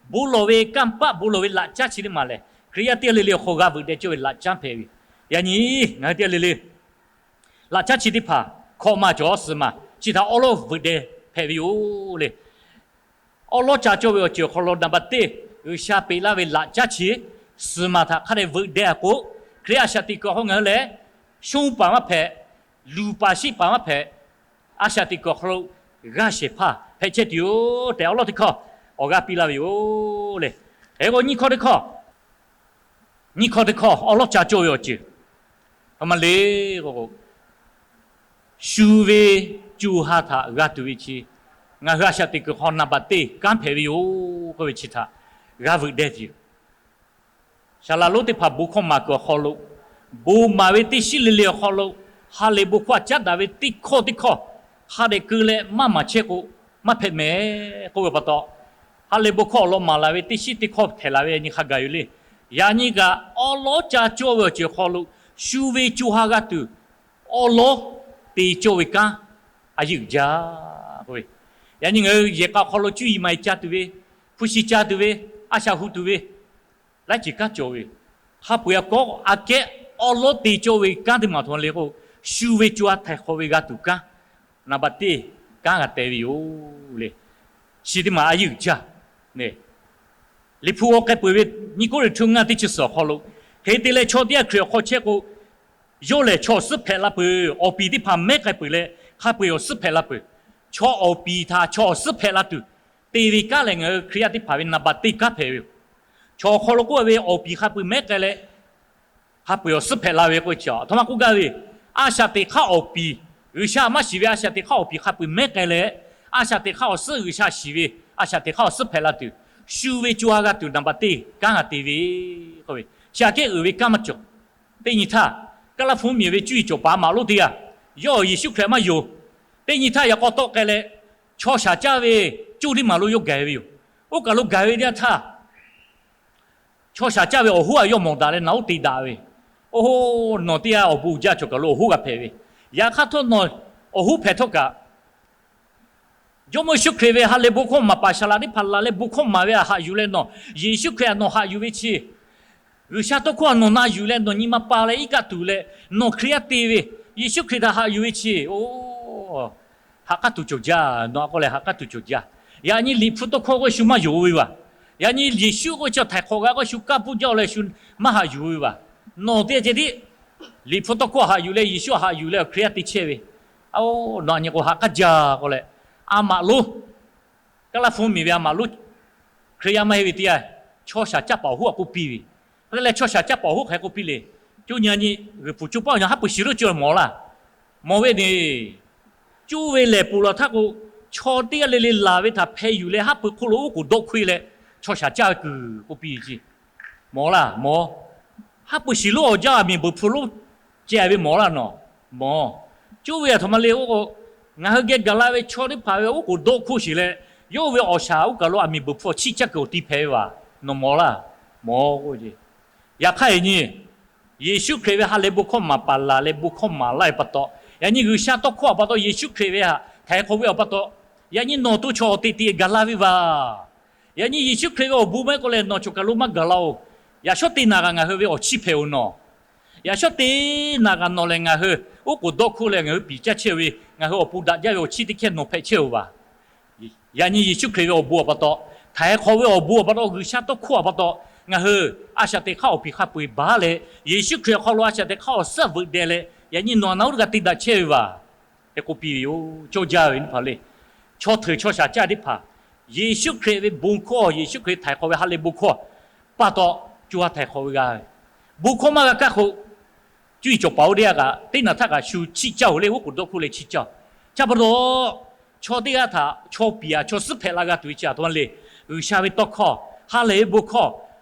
bon lawˬ ve kanˇ paˆ, bon lawˬ ve laꞈ caˉ chi teˇ maˬ lehˬ, Hkriꞈ yaˇ teˇ g'aˇ le le awˬ hk'aw g'a veuꞈ deh cawˇ ve laꞈ caˉ hpehꞈ ve yoˬ. Yaꞈ nyi, ngaˬ hui teˇ g'aˇ le le laꞈ caˉ chi teˇ hpaˍ hkawꞈ maˬ cawˬ, suhˍ maˬ chi htaꞈ awˉ lawˉ veuꞈ deh hpehꞈ ve yoˬ le. Awˉ lawˉ ca cawˇ ve awˬ ceuˬ awˬ hk'aw lo naˍ baˬ teˇ, G'uiˬsha peꞈ laˇ ve laꞈ caˉ chi suhˍ maˬ htaꞈ hk'a dehꞈ veuꞈ deh a k'o, Hkriꞈ yaˇ a shaꞈ teꞈ kuiˬ awˬ hk'aw ngaˬ hui lehˬ, shonˇ paˍ maˇ hpehꞈ, luˬ paˍ shiˆ paˍ maˇ hpehꞈ, a shaꞈ teꞈ kuiˬ awˬ hk'aw lo g'aˇ shehˍ hpaˇ hpehꞈ chehˇ tuˬ yoˬ tehꞈ awˉ lawˉ teˇ hkawˇ awˬ g'aˇ piˇ laˇ ve yoˬ le. Hk'e k'o nyiˇ hkawˇ teˇ hkawˇ, nyiˇ hkawˇ teˇ hkawˇ awˉ lawˉ ca cawˇ ve awˬ ceuˬ, a ma le k'o, shu ve co ha htaꞈ g'a tuˬ ve chi, ngaˬ hui a shaꞈ teꞈ kuiˬ hk'aw naˍ baˬ teˇ kanˉ hpehꞈ ve yoˬ k'oˆ ve chi htaꞈ g'a veuꞈ deh tuˬ yoˬ. Saˍ laꞈ lonˉ teˇ hpaˍ bon hkawˇ maˍ kuiˬ awˬ hk'aw lo, bon maˍ ve teˇ shiˉ le le awˬ hk'aw lo, ha lehˬ bon hkawˇ a caˉ daꞈ ve teˇ hkawˇ teˇ hkawˇ hk'a dehꞈ keu leh maˇ maˍ chehˇ k'o, maˇ hpehꞈ mehˍ k'oˆ ve pa taw, ha lehˬ bon hkawˇ awˬ lawn maˍ laˬ ve teˇ shiˉ teˇ hkawˇ hpehꞈ la ve nyi hk'a gaˬ yoˬ le. Yaꞈ nyi kaꞈ awˉ lawˉ ca cawˇ ve awˬ ceuˬ awˬ hk'aw lo, shu ve co ha g'a tuˬ awˉ lawˉ te cawˇ ve kanˉ a yeˇ uiˍ jaˇ k'oˆ ve. Yaꞈ nyi ngaˬ hui yehˬ k'a awˬ hk'aw lo cuˇ yiˍ maˍ yiˍ ca tuˬ ve, hpu shi ca tuˬ ve, a shaꞈ hu tuˬ ve, laiˉ ceuˬ kanˉ cawˬ ve yoˬ. Hk'a peu-eˬ a kawˉ aꞈ kehˉ awˉ lawˉ te cawˇ ve kanˉ teˇ maˬ htaꞈ le k'o, shu ve co ha htaiˍ hk'awꞈ ve g'a tuˬ kanˉ naˍ baˬ teˇ kanˉ g'a teh ve yoˬ le. Chi teˇ maˬ a yeˇ uiˍ jaˇ. Liꞈ hpu g'aw k'ai peuˬ ve nyiˇ Kawˇrenˍhtuˆ ngaˇ teˇ chi suhˍ awˬ hk'aw lo, hk'e te leh chaw teˇ g'aˇ Hkriꞈ awˬ hk'aw chehˇ k'o, yawˇ lehˬ chaw awˬ suhˉ hpehꞈ la peuˬ, awˬ piˍ teˇ hpaˍ mehˉ k'ai peuˬ leh hk'a peu-eˬ awˬ suhˉ hpehꞈ la peuˬ. Chaw awˬ piˍ htaꞈ chaw awˬ suhˉ hpehꞈ la tuˬ te ve kanˉ lehˬ, ngaˬ hui Hkriꞈ yaˇ teˇ hpaˍ ve naˍ baˬ teˇ kanˉ hpehꞈ ve yoˬ. Chaw awˬ hk'aw lo k'oˆ ve awˬ piˍ hk'a peu-eˬ mehˉ k'ai leh, hk'a peu-eˬ awˬ suhˉ hpehꞈ la ve k'oˆ ve chi a htoꞈ ma k'oˆ gaˇ ve, a shaꞈ teꞈ hk'aˇ awˬ piˍ, G'uiˬsha maˇ shiˍ ve a shaꞈ teꞈ hk'aˇ awˬ piˍ hk'a peu-eˬ mehˉ k'ai leh, a shaꞈ teꞈ hk'aˇ awˬ suhˉ G'uiˬsha shiˍ ve, a shaꞈ teꞈ hk'aˇ awˬ suhˉ hpehꞈ la tuˬ, shu ve co ha g'a tuˬ naˍ baˬ teˇ kanˉ g'a te ve k'oˆ ve chi aꞈ kehˉ uiˍ ve kanˉ maˇ cawˬ. Teˇ nyi htaˇ, Kaˇlaˇ hpu mvuhˇmiˬ ve cuˇ yiˍ cawˬ paˍ a maꞈ lonˉ teˇ g'aˇ, yawˇ Yeˍsuˆ Hkriꞈ maˇ yonˍ. Teˇ nyi htaˇ yaꞈ k'aw tawˆ k'ai leh, chaw shaˍ caˇ ve coˇ teˇ maˬ lo yawˇ gaˬ ve yoˬ. Oˇ kaˬ lo gaˬ ve teˇ yanˇ htaˇ, chaw shaˍ caˇ ve awˬ hoˉ aꞈ yawˇ mawˬ daꞈ leh naˬ oˉ te daꞈ ve, Oˇ hoˉ, nawˬ teˇ g'aˇ awˬ bon uiˍ jaˇ, cawˬ kaˬ lo awˬ hoˉ g'a hpehꞈ ve. Yaꞈ hk'aˇ htawˇ nawˬ awˬ hoˉ hpehꞈ htawˇ kaꞈ, Jawˇmawˇ Yeˍsuˆ Hkriꞈ ve ha lehˬ bon hkawˇ maˍ paˍ saˍ laꞈ teˇ hpaˍ laˬ leh bon hkawˇ maˍ ve aꞈ haꞈ yuˬ leh nawˬ, Yeˍsuˆ Hkriꞈ aꞈ nawˬ haꞈ yuˬ ve chi, G'uiˬsha tawˇ hkawˇ aꞈ nawˬ na yuˬ leh nawˬ nyi ma pa leh iˉ kaˆ tuˬ leh nawˬ Hkriꞈ yaˇ te ve, Yeˍsuˆ Hkriꞈ htaꞈ haꞈ yuˬ ve chi, oˇ, ha k'aˉ tuˬ cawˬ jaˇ. Nawˬ aꞈ k'oˆ leh ha k'aˉ tuˬ cawˬ jaˇ. Yaꞈ nyi Liꞈ hpu tawˇ hkawˇ k'oˆ ve shu maˇ yonˍ ve vaˬ. Yaꞈ nyi Yeˍsuˆ k'oˆ ve chi htaiˍ hk'awꞈ g'a k'o shu kaˇ puˇ jaˇ-oˬ leh shu maˇ haꞈ yuˬ ve vaˬ. Nawˬ teˇ ceh tiˉ Liꞈ hpu tawˇ hkawˇ haꞈ yuˬ leh Yeˍsuˆ haꞈ yuˬ leh Hkriꞈ yaˇ te chehˇ ve, nawˬ aꞈ nyi k'o ha k'aˉ jaˇ k'oˆ leh, a maꞈ lonˉ, Kaˇlaˇ hpu mvuhˇmiˬ ve a maꞈ lonˉ, Hkriꞈ yaˇ maˇ heˆ ve teˇ yanˇ, chaw shaˍ caˇ paˍ awˬ hoˉ aꞈ k'oˆ piˇ ve. Hk'e te leh chaw shaˍ caˇ paˍ awˬ hoˉ hk'aˬ hk'e k'oˆ piˇ le. Coˇ nyi a nyi g'uiˬ pfuhˍ coˇ paˆ awˬ nyi haˉ pui shiˍ lonˉ ceuˬ mawˬ laˇ. Mawˬ ve ne, coˇ ve lehˬ ponˬ laˬ htaˇ k'o, chaw teˇ g'aˇ le le laˬ ve htaꞈ hpeh yuˬ leh haˉ pui hk'oˆ lo oˉ k'oˍ dawˇ hkoˇ leh, chaw shaˍ caˇ ve kuiˬ k'oˆ piˇ ve ce. Mawˬ laˇ mawˬ. Haˉ pui shiˍ lonˉ awˬ jaˇ aˬ miˍ beuˬ hpu lonˉ ceh ve mawˬ laˇ nawˬ. Mawˬ. Coˇ ve aˬ htoꞈ ma le k'o, ngaˬ hui geh gaˬ la ve chaw teˇ hpaˍ ve oˉ k'oˍ dawˇ hkoˇ sheˍ leh, yawˇ ve awˬ shaˍ oˇ kaˬ lo aˬ miˍ beuˬ hpu awˬ chiˇ caˇ kuiˬ awˬ ti hpehꞈ ve vaˬ. Nawˬ mawˬ laˇ. Mawˬ k'oˆ ve ce. Yaꞈ hk'aˇ e nyi, Yeˍsuˆ Hkriꞈ ve ha lehˬ bon hkawˇ maˍ paˍ laˬ leh bon hkawˇ maˍ laˇ ve pa taw, yaꞈ nyi G'uiˬsha tawˇ hkawˇ awˬ pa taw Yeˍsuˆ Hkriꞈ ve htaꞈ htaiˍ hk'awꞈ ve awˬ pa taw, yaꞈ nyi nawˬ to chaw awˬ te te gaˬ la ve vaˬ. Yaꞈ nyi Yeˍsuˆ Hkriꞈ ve awˬ bon maˇ heˆ k'o lehˬ nawˬ cawˬ kaˬ lo maˇ gaˬ la-oˬ. Yaꞈ shawˉ te naˬ kaꞈ ngaˬ hui ve awˬ chiˇ hpehꞈ-oˬ nawˬ. Yaꞈ shawˉ te naˬ kaꞈ nawˬ lehˬ ngaˬ hui oˉ k'oˍ dawˇ hkoˇ leh ngaˬ hui piˍ caˇ chehˇ ve, ngaˬ hui awˬ pon daꞈ jaˇ ve awˬ chiˇ teˇ hkehˇ nawˬ hpehꞈ chehˇ-oˬ vaˬ. Yaꞈ nyi Yeˍsuˆ Hkriꞈ ve awˬ bon awˬ pa taw, htaiˍ hk'awꞈ ve awˬ bon awˬ pa taw, G'uiˬsha tawˇ hkawˇ awˬ pa taw, ngaˬ hui a shaꞈ teꞈ hk'aˇ awˬ piˍ hk'a peu-eˬ baˬ leh, Yeˍsuˆ Hkriꞈ awˬ hk'aw lo a shaꞈ teꞈ hk'aˇ awˬ suhˉ veuꞈ deh leh, yaꞈ nyi nawˬ a na oˇ teˇ g'aˇ te daꞈ chehˇ ve vaˬ. Hk'e k'oˆ piˇ ve yoˬ. Cawˇ jaˇ ve teˇ hpaˍ le, chaw hteuꞈ chaw shaˍ caˇ teˇ hpaˍ Yeˍsuˆ Hkriꞈ ve bon hkawˇ, Yeˍsuˆ Hkriꞈ htaiˍ hk'awꞈ ve ha lehˬ bon hkawˇ pa taw, co ha htaiˍ hk'awꞈ ve g'a ve. Bon hkawˇ maˇ g'a kaˇ k'o, cuˇ yiˍ cawˬ paˍ oˇ teˇ g'aˇ kaꞈ teˇ naˬ htaˇ kaꞈ shu chiˇ caˇ-oˬ le, oˉ k'oˍ dawˇ hkuˇ leh chiˇ caˇ-oˬ. Chi pa taw, chaw teˇ g'aˇ htaꞈ chaw piˍ aꞈ chaw suhˉ hpehꞈ la g'a tuˬ ve chi aˬ htoꞈ ma le. G'uiˬsha ve tawˇ hkawˇ, ha lehˬ ve bon hkawˇ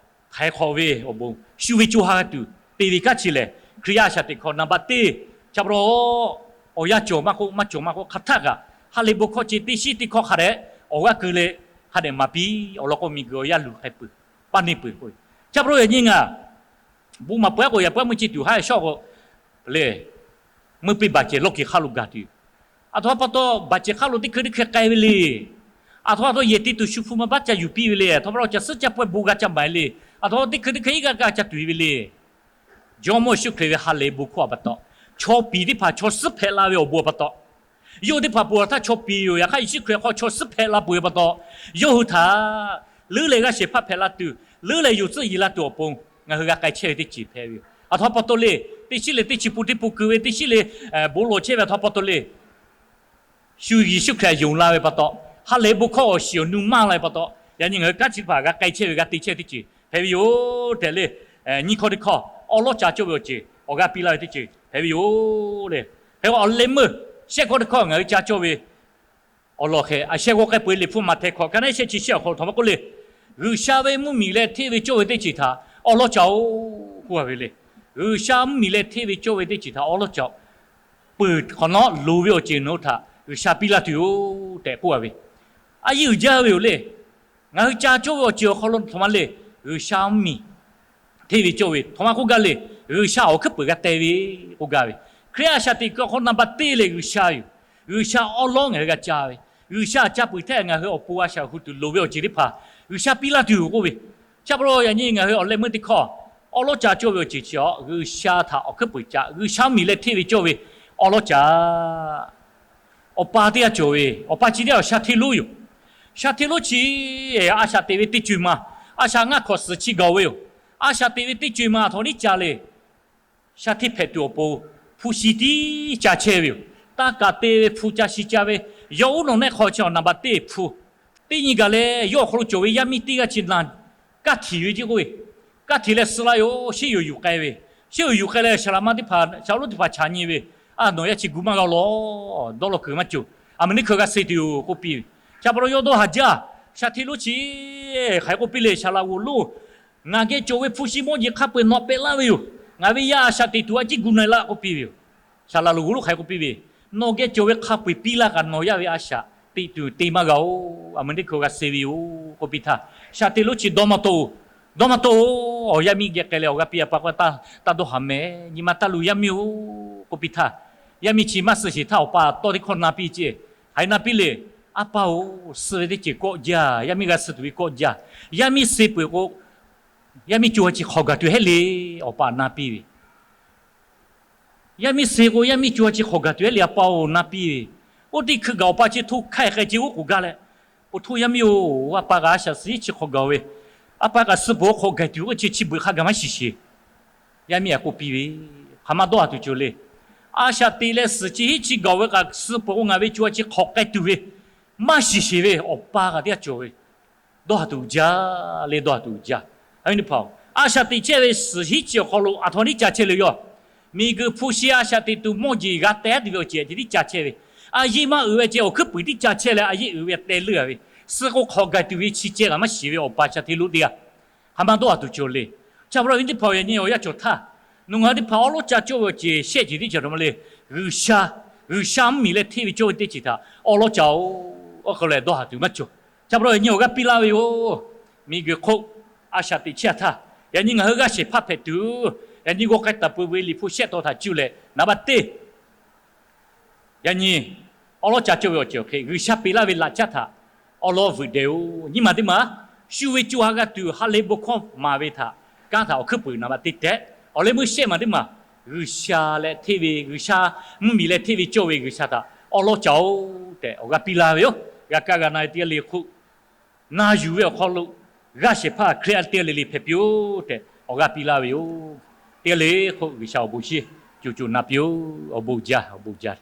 htaiˍ hk'awꞈ ve awˬ bon shu ve co ha g'a tuˬ te ve kanˉ chi lehˬ, Hkriꞈ yaˇ a shaꞈ teꞈ hkawꞈ naˍ baˆ teˇ. Chi pa taw, awˬ yanˇ cawˬ maˇ k'oˆ, maˇ cawˬ maˇ k'oˆ, hk'aˬ htaˆ kaꞈ ha lehˬ bon hkawˇ chi teˇ shinˉ teˇ hkawˇ hk'a dehꞈ awˬ g'aˇ keu leh hk'a dehꞈ maˍ piˇ. Awˬ lawn k'o, miˬguiˬ awˬ yaˇ luˬ k'ai peuˬ, paˇ neˇ peuˬ k'o. Chi pa taw yaꞈ nyi ngaˬ bon maˍ peuˬ aˉ k'o, yaꞈ paˉ meuˇ chi tuˬ haˉ shawˉ k'o, le, meuˇ piˇ baˬ cehˬ lawˇ kiˬ hk'aˇ lo gaˬ tuˬ yoˬ. Aˬ htoꞈ ma pa taw, baˬ cehˬ hk'aˇ lo teˇ hkui teˇ hkui k'ai ve le. Aˬ htoꞈ ma pa taw, yehˬ te tuˬ shu hpu ma baˆ ca yuˬ piˇ ve le. Aˬ htoꞈ ma pa taw, caˬ suhˉ caˇ pawehˇ bon g'a ca maˍ e le. Aˬ htoꞈ ma pa taw, teˇ hkui teˇ hkui iˉ g'aˇ g'aˇ ca tuˬ e ve le. Jawˇmawˇ Yeˍsuˆ Hkriꞈ ve ha lehˬ bon hkawˇ a pa taw, chaw piˍ teˇ hpaˍ chaw suhˉ hpehꞈ la ve awˬ bon a pa taw, yawˇ teˇ hpaˍ peuˬ aˬ htaˇ chaw piˍ yoˬ. Yaꞈ hk'aˇ, Yeˍsuˆ Hkriꞈ hk'aw chaw suhˉ hpehꞈ la peuˬ ve pa taw, yawˇ hui htaꞈ leuˉ leh g'aˇ shehˍ hpaˇ hpehꞈ la tuˬ, leuˉ leh yonˍ tcuhˆ yiˍ la tuˬ awˬ pon ngaˬ hui g'a k'ai chehˇ ve teˇ ceuˬ hpehꞈ ve yoˬ. Aˬ htoꞈ ma pa taw le, teˇ shinˉ leh teˇ chi pun teˇ pun keu ve, teˇ shinˉ leh bon lawˬ chehˇ ve aˬ htoꞈ ma pa taw le, shu Yeˍsuˆ Hkriꞈ yonˍ la ve pa taw, ha lehˬ bon hkawˇ awˬ shiˍ awˬ nu maˇ la ve pa taw, yaꞈ nyi ngaˬ hui kanˉ chi teˇ hpaˍ g'a k'ai chehˇ ve, g'a te chehˇ ve teˇ ceuˬ hpehꞈ ve yoˬ tehꞈ le, nyiˇ hkawˇ teˇ hkawˇ awˉ lawˉ ca cawˇ ve awˬ ceuˬ awˬ g'aˇ piˇ laˇ ve teˇ ceuˬ hpehꞈ ve yoˬ le. Hk'e awˬ leh meuˇ shehˆ hkawˇ teˇ hkawˇ ngaˬ hui ca cawˇ ve awˬ lawn hk'e, a sheh g'aw k'ai peuˬ Liꞈ hpu Maꞈhtehˍ hkawꞈ ka naˉ shehˆ chi shehˆ awˬ hk'aw lo htoꞈ ma k'oˆ le. G'uiˬsha ve mvuhˇmiˬ leh hteˇ ve cawˇ ve teˇ ceuˬ htaꞈ awˉ lawˉ ca-oˬ k'oˆ a ve le. G'uiˬsha mvuhˇmiˬ leh hteˇ ve cawˇ ve teˇ ceuˬ htaꞈ awˉ lawˉ ca-oˬ. Peuˬ hk'awꞈ nawˉ loˍ ve awˬ ceuˬ nawˬ hui htaꞈ G'uiˬsha piˇ laˇ tuˬ yoˬ tehꞈ k'oˆ a ve, a yehˉ uiˍ jaˇ ve yoˬ le. Ngaˬ hui ca cawˇ ve awˬ ceuˬ awˬ hk'aw lo htoꞈ ma le. G'uiˬsha mvuhˇmiˬ hteˇ ve cawˇ ve htoꞈ ma k'oˆ gaˇ le. G'uiˬsha awˬ hkuiˉ peuˍ g'a teh ve k'oˆ gaˇ ve, Hkriꞈ yaˇ a shaꞈ teꞈ kuiˬ awˬ hk'aw naˍ baꞈ teˇ lehˬ G'uiˬsha yoˬ. G'uiˬsha awˉ lawˉ ngaˬ hui g'a ca ve, G'uiˬsha ca peuˬ htaˇ ngaˬ hui awˬ pon a shaꞈ hu tuˬ loˍ ve awˬ ceuˬ teˇ hpaˍ G'uiˬsha piˇ laˇ tuˬ yoˬ k'oˆ ve. Chi pa taw yaꞈ nyi ngaˬ hui awˬ leh meuˇ teˇ hkawˇ awˉ lawˉ ca cawˇ ve awˬ ceuˬ chi a G'uiˬsha htaꞈ awˬ hkuiˉ peuˍ ca, G'uiˬsha mvuhˇmiˬ leh hteˇ ve cawˇ ve awˉ lawˉ ca Awˬ pa teˇ g'aˇ cawˬ ve, awˬ pa chi teˇ g'aˇ sha hteˇ lonˉ yoˬ. Sha hteˇ lonˉ chi a shaꞈ teꞈ ve teˇ co-e ma, a shaꞈ ngaˇ hkawꞈ suhˍ chi gaˬ-oˬ ve yoˬ. A shaꞈ teꞈ ve teˇ co-e ma aˬ htoꞈ ma tiˉ ca le. Sha hteˇ hpehꞈ tuˬ awˬ pon hpu shi tiˉ ca chehˇ ve yoˬ. Taˇ kaꞈ te ve hpu ca shi ca ve, yawˇ uˉ nawˬ nehˆ hk'aw chi awˬ naˍ baꞈ teˇ hpu teˇ nyi gaˬ leh, yawˇ awˬ hk'aw lo cawˬ ve yaˇ miˇ teˇ g'aˇ chi naˬ kaˇ htiꞈ ve ce k'oˆ ve, kaˇ htiꞈ leh suh laˇ yoˬ. Sheˉ yoˬ yuˬ k'ai ve, sheˉ yoˬ yuˬ k'ai leh shaˍ laꞈ ma teˇ hpaˍ, shaˍ lonˉ teˇ hpaˍ chaꞈ nyi ve, a nawˬ yaˇ chi gu maˇ g'a lawˬ, dawˇ law kuiˬ maˇ cawˬ, aˬ miˍ teˇ hkui g'a suh tuˬ yoˬ k'oˆ piˇ ve. Chi pa taw yawˇ dawˇ haˍ jaˇ. Sha hteˇ lonˉ chi hk'aˬ hk'e k'oˆ piˇ le, shaˍ laꞈ g'oˍ lonˉ, ngaˬ geh cawˬ ve hpu shi mawˇ jeˬ hk'a peu-eˬ nawˬ pehꞈ laˇ ve yoˬ. Ngaˬ ve yaˇ a shaꞈ teꞈ tuˬ a ciˉ gu na-e laˇ k'oˆ piˇ ve yoˬ. Shaˍ laꞈ g'oˍ lonˉ hk'aˬ hk'e k'oˆ piˇ ve, nawˬ geh cawˬ ve hk'a peu-eˬ piˇ laˇ kaꞈ nawˬ yaˇ ve a shaꞈ teꞈ tuˬ te maˇ g'a-oˬ. Aˬ miˍ teˇ hkui g'a suh ve yoˬ k'oˆ piˇ htaˇ, sha hteˇ lonˉ chi dawˇ maˇ taw-oˬ. Dawˇ maˇ taw-oˬ. Awˬ yaˇ miˇ geh k'ai leh awˬ g'aˇ piˇ, A pa k'o, taˇ dawˇ haˍ mehˍ, nyi ma taˇ luˬ yaˇ miˇ-oˬ k'oˆ piˇ htaˇ, yaˇ miˇ chi maˇ suh sheˍ htaˇ awˬ pa tawˇ teˇ hkawˇ na piˇ ce. Hk'aˬ hk'e na piˇ le. A pa-oˬ, suh ve teˇ ceuˬ kawˆ jaˇ, yaˇ miˇ g'a suh tuˬ ve kawˆ jaˇ. Yaˇ miˇ suh peuˬ k'o, yaˇ miˇ co ha chi hk'awꞈ gaˬ tuˬ heˆ le. Awˬ pa na piˇ ve, yaˇ miˇ suh k'o yaˇ miˇ co ha chi hk'awꞈ gaˬ tuˬ heˆ le, a pa-oˬ, na piˇ ve. Oˇ teˇ hkui gaˬ awˬ pa chi hto hk'ai k'ai ce oˉ k'oˍ gaˇ leh, Oˬ hto yaˇ miˇ-oˬ, a pa kaꞈ a shaꞈ suh hiˉ chi hk'awꞈ gaˬ ve, a pa kaꞈ suh peuˬ k'o hk'awꞈ gaˬ tuˬ k'o chi chi beuꞈ hk'a gaˬ maˇ shiˍ sheˍ. Yaˇ miˇ a k'oˆ piˇ ve, Hk'aˬ ma dawˇ haˍ tuˬ cawˬ le. A shaꞈ teꞈ leh suhˍ chi hiˉ chi gaˬ ve kaꞈ suh peuˬ k'o ngaˬ ve co ha chi hk'awꞈ k'ai tuˬ ve maˇ shiˍ sheˍ ve awˬ pa kaꞈ teˇ g'aˇ cawˬ ve. Dawˇ haˍ tuˬ jaˇ le, dawˇ haˍ tuˬ jaˇ. A shaꞈ teꞈ chehˇ ve suhˍ hiˉ chi awˬ hk'aw lo aˬ htoꞈ ma tiˉ ca chehˇ le yoˬ. Miˬguiˬ hpu shi a shaꞈ teꞈ tuˬ mawˇ jeˬ g'a teh tuˬ ve awˬ ceuˬ tiˉ ca chehˇ ve, a yehˇ maˇ uiˍ ve ce awˬ hkuiˉ puiˍ tiˉ ca chehˇ leh a yehˇ uiˍ ve teh leuˇ a ve, suh k'o hk'awꞈ gaˬ tuˬ ve chi ceh kaꞈ maˇ shiˍ ve awˬ pa sha hteˇ lonˉ teˇ g'aˇ, hk'aˬ ma dawˇ haˍ tuˬ cawˬ le. Chi pa taw awˬ viˉ teˇ hpaˍ-oˬ, yaꞈ nyi awˬ yanˇ cawˬ htaˇ, nawˬ ngaˬ hui teˇ hpaˍ awˉ lawˉ ca cawˇ ve awˬ ceuˬ shehˆ ceuˬ tiˉ cawˬ htaꞈ ma le. G'uiˬsha, G'uiˬsha mvuhˇmiˬ leh hteˇ ve cawˇ ve teˇ ceuˬ htaꞈ awˉ lawˉ ca-oˬ. Awˬ hk'aw lo dawˇ haˍ tuˬ maˇ cawˬ. Chi pa taw yaꞈ nyi awˬ g'aˇ piˇ laˇ ve yoˬ. Miˬguiˬ hk'oˆ a shaꞈ teꞈ chehˇ htaˇ, yaꞈ nyi ngaˬ hui g'aˇ shehˍ hpaˇ hpehꞈ tuˬ, yaꞈ nyi g'aw k'ai taˍ peuˬ ve Liꞈ hpu shehˆ taw htaꞈ cuˇ leh naˍ baˆ teˇ yaꞈ nyi awˉ lawˉ ca cawˇ ve awˬ ceuˬ awˬ hk'e G'uiˬsha peꞈ laˇ ve laꞈ caˉ htaꞈ awˉ lawˉ veuꞈ deh-oˬ. Nyiˇ maˬ teˇ maˬ, shu ve co ha g'a tuˬ ha lehˬ bon hkawˇ maˍ ve htaꞈ kanˉ htaꞈ awˬ hkuiˉ puiˍ naˍ baˆ teˇ tehꞈ, awˬ leh meuˇ shehˆ maˬ teˇ maˬ, G'uiˬsha leh hteˇ ve, G'uiˬsha mvuhˇmiˬ leh hteˇ ve cawˇ ve G'uiˬsha htaꞈ awˉ lawˉ ca-oˬ tehꞈ awˬ g'aˇ piˇ laˇ ve yoˬ. G'a kaˇ g'a na ve teˇ g'aˇ le hk'oˆ, na yuˬ ve awˬ hk'aw lo g'aˇ shehˍ hpaˇ Hkriꞈ yaˇ teˇ g'aˇ le le hpehꞈ piˇ-oˬ tehꞈ awˬ g'aˇ piˇ laˇ ve yoˬ. Teˇ g'aˇ le hk'oˆ G'uiˬsha awˬ bon shinˉ co co na piˇ-oˬ. Awˬ bon jaˇ, awˬ bon jaˇ.